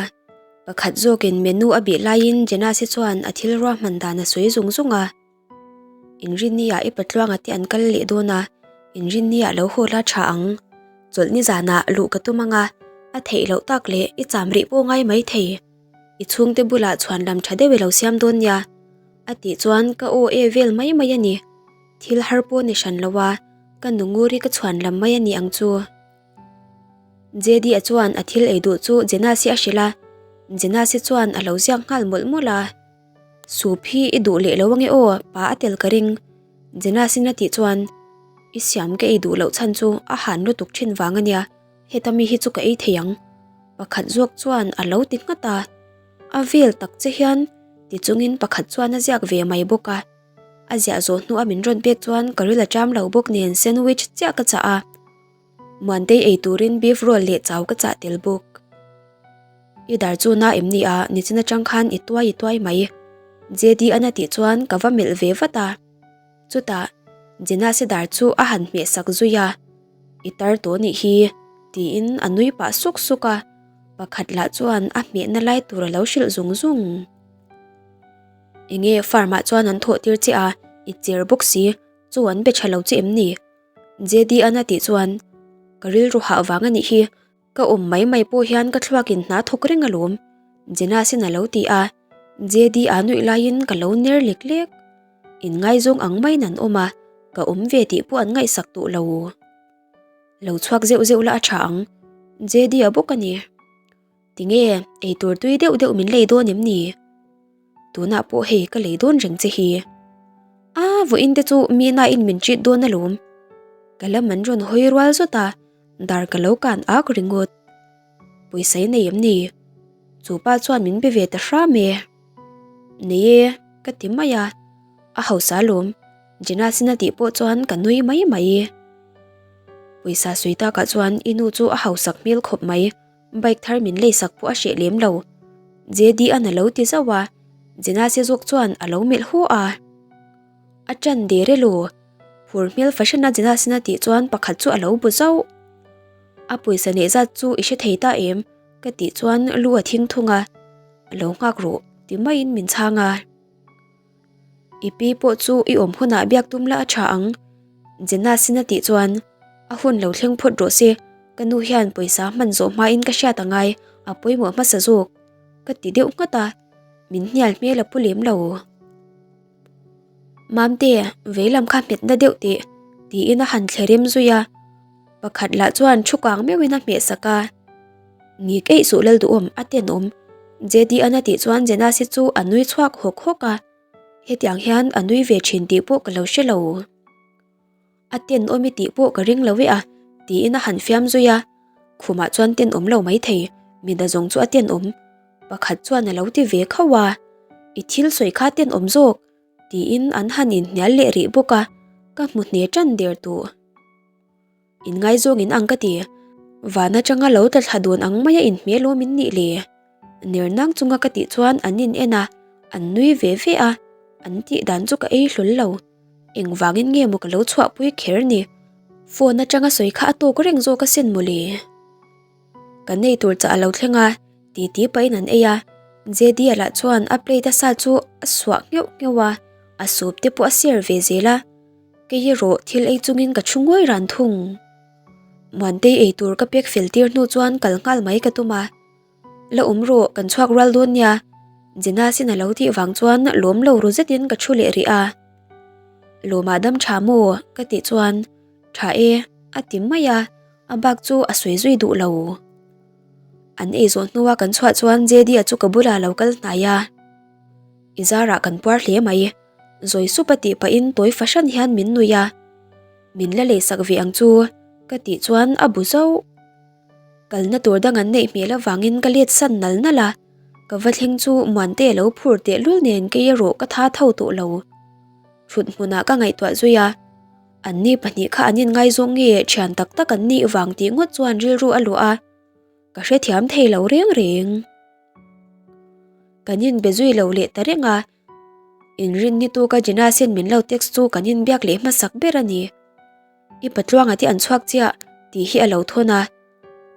pakhat zawkin menu a bih laiin Jenasi chuan a thil ruahman dan a sawi zung zung a. Inrinni-ah i patluanga te an kal leh dawn a, Inrinni-ah lo haw la tha ang. Chawlhni zanah luh ka tum ang a, a theih loh tak leh i cham rih pawh ngai mai thei. I chhungte bulah chhuan lam tha deuh i lo siam dawn nia. A tih chuan ka aw e vel mai mai a ni. Thil har pawh ni hran lo a, ka nu ngur hi ka chhuan lam mai a ni ang chu. JD-a chuan a thil ei duh chu Jenasi a hrilh a, Jenasi chuan a lo ziak nghal mawlh mawlh a. Soup hi i duh leh lo ange aw, pa a tel ka ring. Jenasi-in a tih chuan, I siam ka ei duh loh chhan chu a han lutuk thin vang a nia, heta mi hi chu ka ei thei ang. Pakhat zawk chuan a lo ti nghat a. A vel tak che hian ti chungin pakhat chuan a ziak ve mai bawk a. A ziah zawh hnuah min rawn pek chuan ka ril a ṭam lo bawk nen sandwich chiah ka chah a. Muantei ei turin beef roll leh chau ka chah tel bawk. I dar chu na em ni a, nichin atang khan i tuai i tuai mai. JD an a tih chuan ka va melh ve vat a. Chutah Jenasi dar chu a han hmeh sak zui a. I tar tawh nih hi, tiin a nui pah suk suk a. Pakhat lah chuan a hmehna lai tur a lo hrilh zung zung. Enge farm ah chuan an thawh tir che a, i cher bawk si, chu an be tha lo che em ni? JD an a tih chuan, Ka rilru hah vang a nih hi, ka awm mai mai pawh hian ka thluakin hna thawk reng alawm, Jenasin a lo ti a, JD a nuih laiin ka lo ner lek lek. Inngaizawng ang maiin an awm a, ka awm ve tih pawh an ngaihsak tawh lo. Lo chhuak zeuh zeuh la a tha ang, JD a bawk a ni. Tinge, eitur tui deuh deuh min lei dawn em ni? Tunah pawh hei ka lei dawn reng che hi. A, vawiin te chu mina in min treat dawn alawm. Ka lam an rawn hawi rual zawt a, dar ka lo kan ak ringawt. Pawisa i nei em ni? Chu pa chuan min be ve ta hram e. Nei e, ka ti mai a. A hausa alawm. Jenasina tih pawh chuan ka nui mai mai. Pawisa sawi takah chuan i nu chu a hausak hmel khawp mai. Bike thar min leisak pawh a hreh lem lo. JD an a lo ti zauh a, Jenasi zawk chuan a lo melh hu a. A ṭan der e lo. Phur hmel fahran a Jenasina tih chuan pakhat chu a lo bu zauh. A pawisa neih zat chu i hre thei ta em? Ka tih chuan lu a thing thung a. A lo nghak rawh ti maiin min chhang a. I pi pawh chu i awm hunah biak tum la a tha ang. Jenna sin a tih chuan a hun lo thleng phawt rawh se, ka nu hian pawisa hman zawh hmain ka hriat angai, a pawimawh hmasa zawk. Ka ti deuh nghat a, min hnial hmel a pu lem lo. Mamte, veilam kha hmet na deuh teh, tiin a han thle rem zui a. Pakhat lah chuan thu kang meuhin a hmeh sak a. Ngik eih suh Lalduhawm, a tenawm. JD-an a tih chuan Jenasi chu a nui chhuak hawk hawk a. Hetiang hian a nui ve thin tih pawh ka lo hre lo. A tenawm i tih pawh ka ring lo e a, tiin a han fiam zui a. Khumah chuan tenawm lo maithei, mida zawng chu a tenawm. Pakhat chuan a lo ti ve khauh a. I thil sawi kha tenawm zawk, tiin an han inhnial leh rih bawk a, ka hmu hne tan der tawh. Inngaizawng in ang ka ti. Van atanga lo tla thla dun ang maia inhmel awm in nih le. Ner nang chunga ka tih chuan an in en a, an nui ve ve a, an tih dan chu ka ei hlawl lo. Engvangin nge maw ka lo chhuahpui kher ni? Phone atanga sawi kha a tawk reng zawk asin mawle. Kan ei tur chah a lo thleng a, titi pahin an ei a. JD-a lah chuan a plate a sa chu a suah ngheuh ngheuh a, a soup te pawh a share ve zel a. Kei erawh thil ei chungin ka thu ngawi ran thung. Muantei ei tur ka pek fel tir hnu chuan kal nghal mai ka tum a. La awm rawh, kan chhuak rual dawn nia. Jenasin a lo tih vang chuan lawm lo ru zetin ka thu leh rih a. Lawmah dam tha maw? ka tih chuan Tha e, a ti mai a, a bak chu a sawi zui duh lo. An ei zawh hnua kan chhuah chuan JD-a chu ka bulah a lo kal hnai a. I zarah kan puar hle mai. Zawi sup a tih pahin tawi fahran hian min nuih a. Min la leisak ve ang chu ka tih chuan a bu zauh. Kalna tur dang an neih hmel avangin ka let san nal nal a. Ka va thleng chu Muante a lo phur tehlul nen kei erawh ka tha tho tawh lo. Thut hmunah ka ngaihtuah zui a. Anni pahnih kha an inngaizawng nge thian tak tak an nih vang tih ngawt chuan rilru a luah a. Ka hrethiam thei lo reng reng. Kan inbe zui lo leh ta reng a, inrin ni tuka Jinasin min lo text chu kan inbiak leh hmasak ber a ni. I patluanga te an chhuak chiah tih hi a lo thawn a,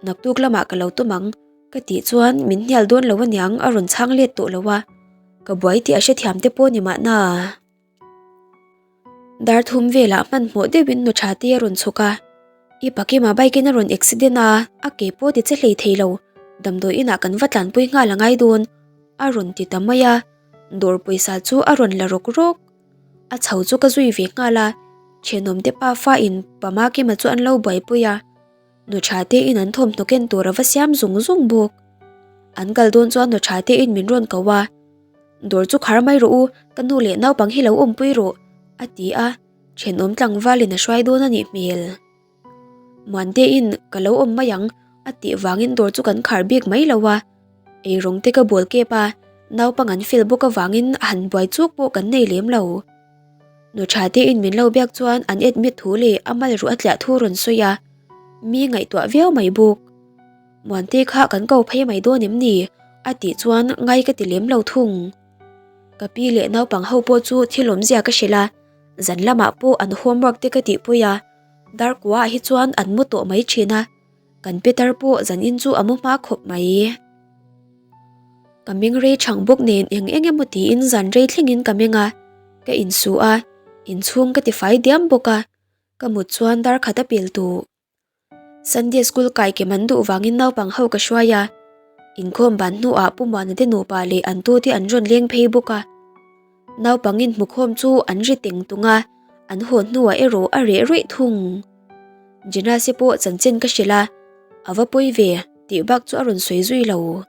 naktuk lamah ka lo tum ang ka tih chuan min hnial dawn lo aniang a rawn chhang let tawh lo a, ka buai tih a hrethiam te pawh ni mahna. Dar thum velah hmanhmawh deuhin nu tha te a rawn chhuk a, I Pakima bike in a rawn accident a, a ke pawh ti che hlei thei lo, damdawi inah kan va tlanpui nghal a ngai dawn a rawn ti ta mai a, dawr pawisa chu a rawn la rawk rawk. A chho chu ka zui ve nghal a, thenawm te pa fa in Pama Kima chu an lo buaipui a, nu tha te in an thawmhnaw ken tur a va siam zung zung bawk. An kal dawn chuan nu tha te in min rawn ko a. Dawr chu khar mai rawh u, ka nu leh naupang hi lo awmpui rawh, a ti a, thenawm tlangvalin a hruai dawn a nih hmel. Muantein ka lo awm mai ang, a tih vangin dawr chu kan khar bik mai lo a, eirawng te ka bawl kep a, naupang an fel bawk avangin a han buai chuk pawh kan nei lem lo. Nu tha tein min lo biak chuan an admit thu leh a mal ruh a tliah thu rawn sawi a, mi ngaihtuah viau mai bawk. Muante kha kan ko phei mai dawn em ni? a tih chuan ngai ka ti lem lo thung. Ka pi leh naupang ho pawh chu thil awmzia ka hrilh a, zan lamah pawh an homework te ka tihpui a, dar kuaah hi chuan an mu tawh mai thin a, kan Peter pawh zanin chu a mu hma khawp mai. Ka meng rei chhang bawk nen eng eng emaw tiin zan rei thlengin ka meng a, ka insu a, inchhung ka tifai diam bawk a, ka mut chuan dar khat a pel tawh. Sunday school kai kem an duh vangin naupang ho ka hruai a, inkhawm ban hnuah Pu Muana te nupa leh an tute an rawn leng phei bawk a. Naupang inhmukhawm chu an ri teng tung a, an haw hnuah erawh a reh ruih thung. Jenasi pawh chanchin ka hrilh a, a va pawi ve tih bak chu a rawn sawi zui lo.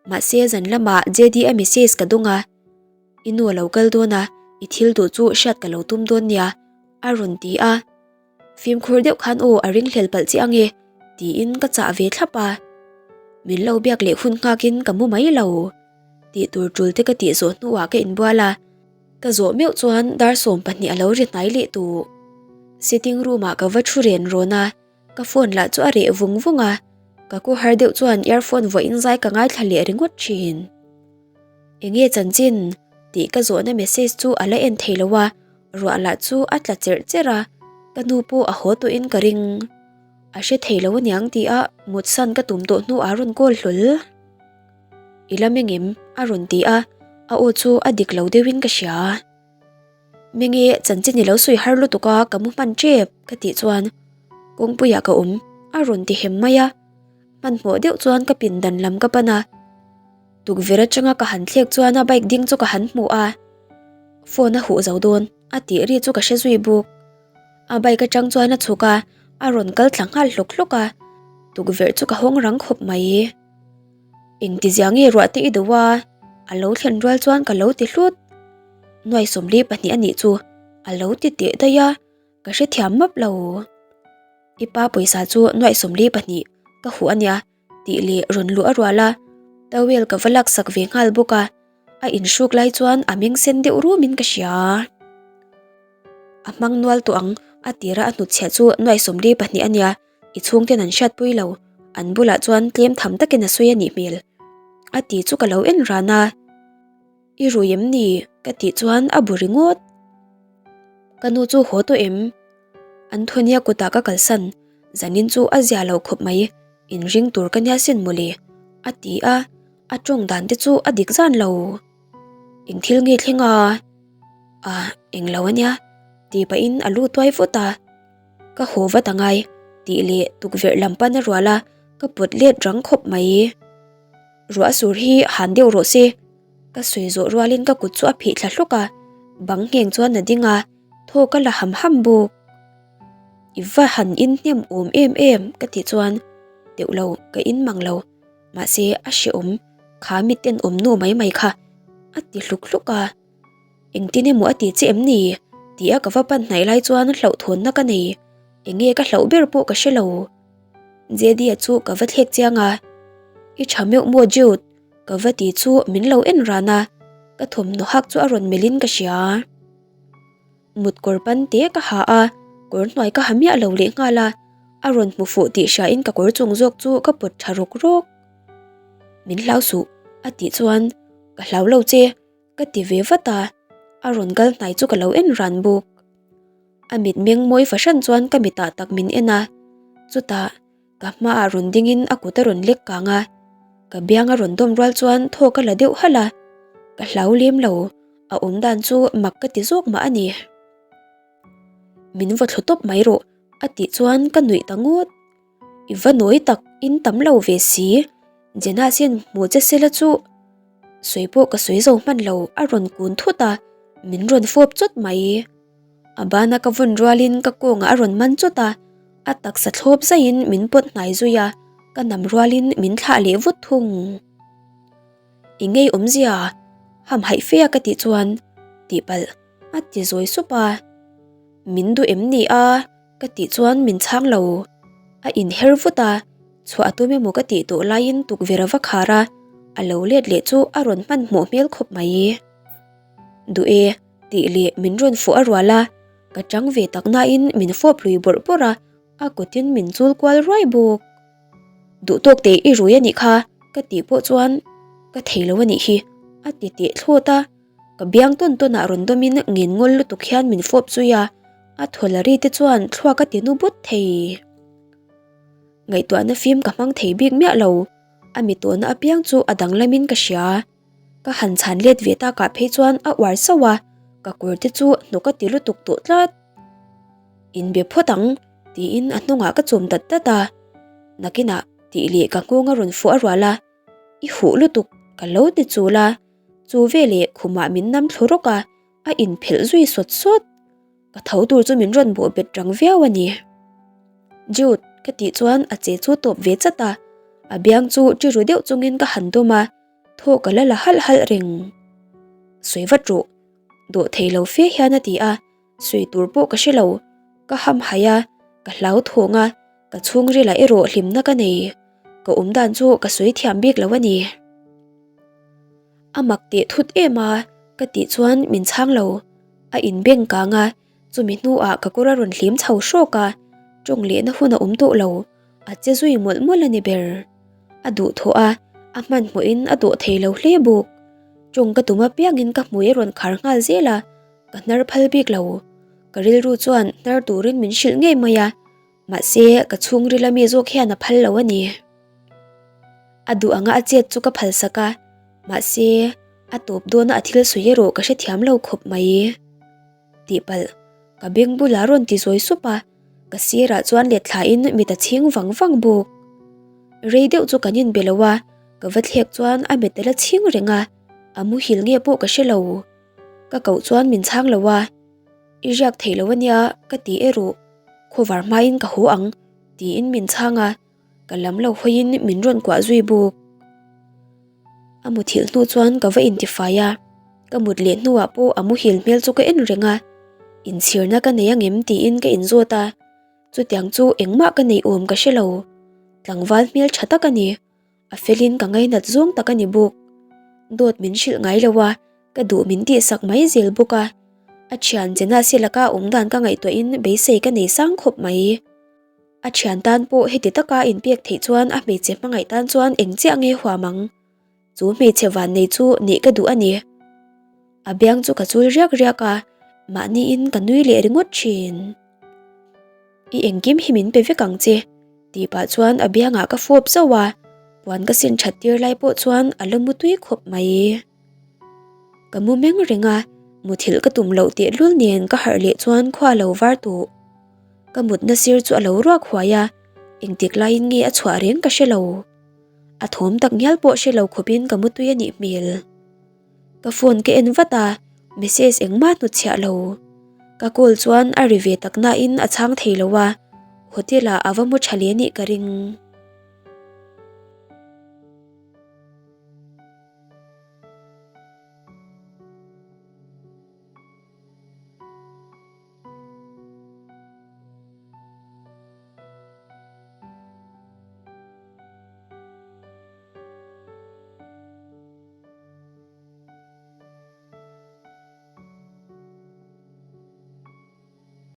Mahse zan lamah JD-a message ka dawng a, I nu a lo kal dawn a, i thil duh chu hriat ka lo tum dawn nia, a rawn ti a. Fimkhur deuh khan aw a ringhlel palh chiah ange tiin ka chah ve thlap a. Min lo biak leh hun nghakin ka mu mai lo. Tih tur tul te ka tih zawh hnuah ka inbual a, ka zawh meuh chuan dar 12 a lo ri hnai leh tawh. Sitting room ah ka va thu ren rawn a, ka phone lah chu a reh vung vung a, ka ku har deuh chuan earphone vawiin zai ka ngaithla leh ringawt thin. Enge chanchin? tih ka zawhna message chu a la en thei lo a, Ruah lah chu a tla cherh cherh a, ka nu pawh a haw tawhin ka ring. A hre thei lo aniang ti a mutsan ka tum tawh hnuah a rawn call hlawl. I la meng em? a rawn ti a, a aw chu a dik lo deuhin ka hria. Menge chanchin i lo sawi har lutuk a ka mu hman tep ka tih chuan kawngpuiah ka awm a rawn ti hem mai a, hmanhmawh deuh chuan ka pindan lam ka pan a. Tukverh atanga ka han thlek chuan a bike ding chu ka han hmu a, phone a huh zo dawn a tih ri chu ka hre zui bawk. A bike atang chuan a chhuk a, a rawn kal thla nghal hlawk hlawk a, tukverh chu ka hawng rang khawp mai. Engtizia nge ruah te i duh a? A lo thlen rual chuan ka lo ti hlut. Nuai 42 a nih chu a lo ti teh daih a, ka hrethiam map lo. I pa pawisa chu nuai 42 ka huh a nia. Tih leh rawn luh a rual a, towel ka va laksak ve nghal bawk a, a inhruk lai chuan a meng sen deuh rumin ka hria. A hmang nual tawh ang, a tira a hnutchhiah chu nuai 42 a nia, i chhungten an hriatpui lo, an bulah chuan tlem tham takin a sawi a nih hmel. A ti chu ka lo en ran a. I rui em ni? ka tih chuan a bu ringawt. Ka nu chu haw tawh em? Antonia kutah ka kalsan, zanin chu a zia lo khawp mai, inring tur ka nia sin mawle, a ti a, a tawng dan te chu a dik zan lo. Eng thil nge thleng a? A, eng lo ania, tih pahin a lu tuai vut a. Ka haw vat angai, tih leh tukverh lam pan a rual a, ka pawt let rang khawp mai. Ruah sur hi han deuh rawh se, ka sawi zawh rualin ka kut chu a phih thla hlawk a, bang ngheng chuan a ding a. Thaw ka la ham ham bawk. I va han in hnem awm em em ka tih chuan teuh lo ka in mang lo. Mahse, a hrehawm, kha mi tenawm nu mai mai kha, a ti hluk hluk a. Engtin emaw a ti che em ni? Tia ka va pan hnaih lai chuan hlauhthawnna ka nei. Enge ka hlauh ber pawh ka hre lo. Jedi-a chu ka va thlek chiang a, I tha meuh maw Jude? Ka va ti chu min lo en ran a, ka thawmhnaw hak chu a rawn melh in ka hria. Mut kawr pan te ka ha a, kawr hnuai ka ha miah lo leh nghal a, a rawn hmu fuh tih hria in ka kawr chung zawk chu ka pawt tha rawk rawk. Min hlau suh a tih chuan ka hlau lo che ka ti ve vat a, a rawn kal hnai chu ka lo en ran bawk. A mit meng mawi fahran chuan ka mitah tak min en a, chutah ka hmaah rawn dingin a kut a rawn lek kang a, ka biang a rawn dawm rual chuan thawk a la deuh halh a, ka hlau lem lo, a awm dan chu mak ka ti zawk mah a ni. Min vaw thlu tawp mai rawh a tih chuan ka nuih ta ngawt. I va nawi tak in tam lo ve si, Jenna hian hmu che sela chu sawi pawh ka sawi zo hman lo a rawn kun thut a, min rawn fawp chawt mai. A bana ka vawn rualin ka kawngah a rawn man chawt a, a taksa thlawp zaiin min pawt hnai zui a, ka nam rualin min thlah leh vut thung. I ngei awmzia hamhaih fe a ka tih chuan tihpalh a ti zawi sup a, Min duh em ni a? Ka tih chuan min chhang lo. A inher vut a, chhuah a tum emaw ka tih tawh laiin tukverh a va khar a, a lo let leh chu a rawn hmanhmawh hmel khawp mai. Duh e, tih leh min rawn fuh a rual a, ka chang ve tak nain min fawp lui bawrh bawrh a, a kutin min chul kual ruai bawk. Duh tawk teh i rui a nih kha ka tih pawh chuan ka thei lo a nih hi a ti teh thlawt a. Ka biang tawn tawn ah rawn dawm in ngen ngawl lutuk hian min fawp zui a, a thaw la ri te chuan thluak a ti nu but thei. Ngaihtuahna fim ka hmang thei bik miah lo, a mi tawhna apiang chu a danglam in ka hria. Ka han chhan let ve takah phei chuan a uar sauh a, ka kawr te chu hnawk a ti lutuk tawh tlat. Inbe phawt ang tiin a hnungah ka chawm dat dat a, nakinah tih leh ka nghawng a rawn fuh a rual a, I huh lutuk ka lo ti chul a. Chu veleh khumah min nam thlu rawk a, a inphelh zui sawt sawt. Ka tho tur chu min rawn bawh bet rang viau a ni. Jude, ka tih chuan a che chu tawp ve chat a, a biang chu ṭi ru deuh chungin ka han dawm a, thaw ka la la halh halh reng. Sawi vat rawh, dawh thei lo fe hian a ti a, sawi tur pawh ka hre lo. Ka ham haih a, ka hlau thawng a, ka chhungrilah erawh hlimna ka nei. Ka awm dan chu ka sawi thiam bik lo a ni. A mak teh thut em a, ka tih chuan min chhang lo. A inbeng kang a, chumi hnuah ka kawr a rawn hlim chho hrawk a, tawng lehna hun a awm tawh lo, a che zui mawlh mawlh a ni ber. A duhthawh a, a hmanhmawhin a dawh thei lo hle bawk. Tawng ka tum apiangin ka hmui a rawn khar nghal zel a, ka hnar phal bik lo. Ka rilru chuan hnar turin min hrilh ngei mai a, Mahse, ka chhungril ami zawk hian a phal lo a ni. A duh anga a chet chu ka phalsak a, mahse, a tawp dawna a thil sawi erawh ka hrethiam lo khawp mai. Tihpalh, ka beng bulah rawn ti zawi sup a, ka sirah chuan let thlain mit a chhing vang vang bawk. Rei deuh chu kan inbe lo a, ka va thlek chuan a mit a la chhing reng a, a muhil nge pawh ka hre lo. Ka koh chuan min chhang lo a. I riak thei lo ania ka ti erawh khawvar hmain ka haw ang tiin min chhang a, ka lam lo hawiin min rawn kuah zui bawk. A muthilh hnu chuan ka va intifai a, ka mut leh hnuah pawh a muhil hmel chu ka en reng a, inchhirna ka nei angem tiin ka inzawt a, chutiang chu engmah ka neih awm ka hre lo, tlangval hmel tha tak a ni. A felin ka ngainat zawng tak a ni bawk. Dawt min hrilh ngai lo a, ka duh min tihsak mai zel bawk a. A thian Jenasi laka awm dan ka ngaihtuahin beisei ka nei sang khawp mai. A thian tan pawh heti taka inpek theih chuan a hmeichhe hmangaih tan chuan eng chiah nge huam ang? Chu hmeichhe vannei chu nih ka duh a ni. A biang chu ka chul riak riak a, mahniin ka nui leh ringawt thin. I engkim hi min pe vek ang che, tih pah chuan a biangah ka fawp zauh a, puan ka sin that tir lai pawh chuan a la mu tui khawp mai. Ka mu meng reng a, muthilh ka tum loh tehlul nen ka harh leh chuan khua a lo var tawh. Ka mutna sir chu a lo ruak huai a, engtik laiin nge a chhuah reng ka hre lo. A thawm tak ngial pawh hre lo khawpin ka mu tui a nih hmel. Ka phone ka en vat a, message engmah hnutchhiah lo. Ka call chuan a ri ve tak nain a chhang thei lo a, hotel ah a va mu tha leh nih ka ring.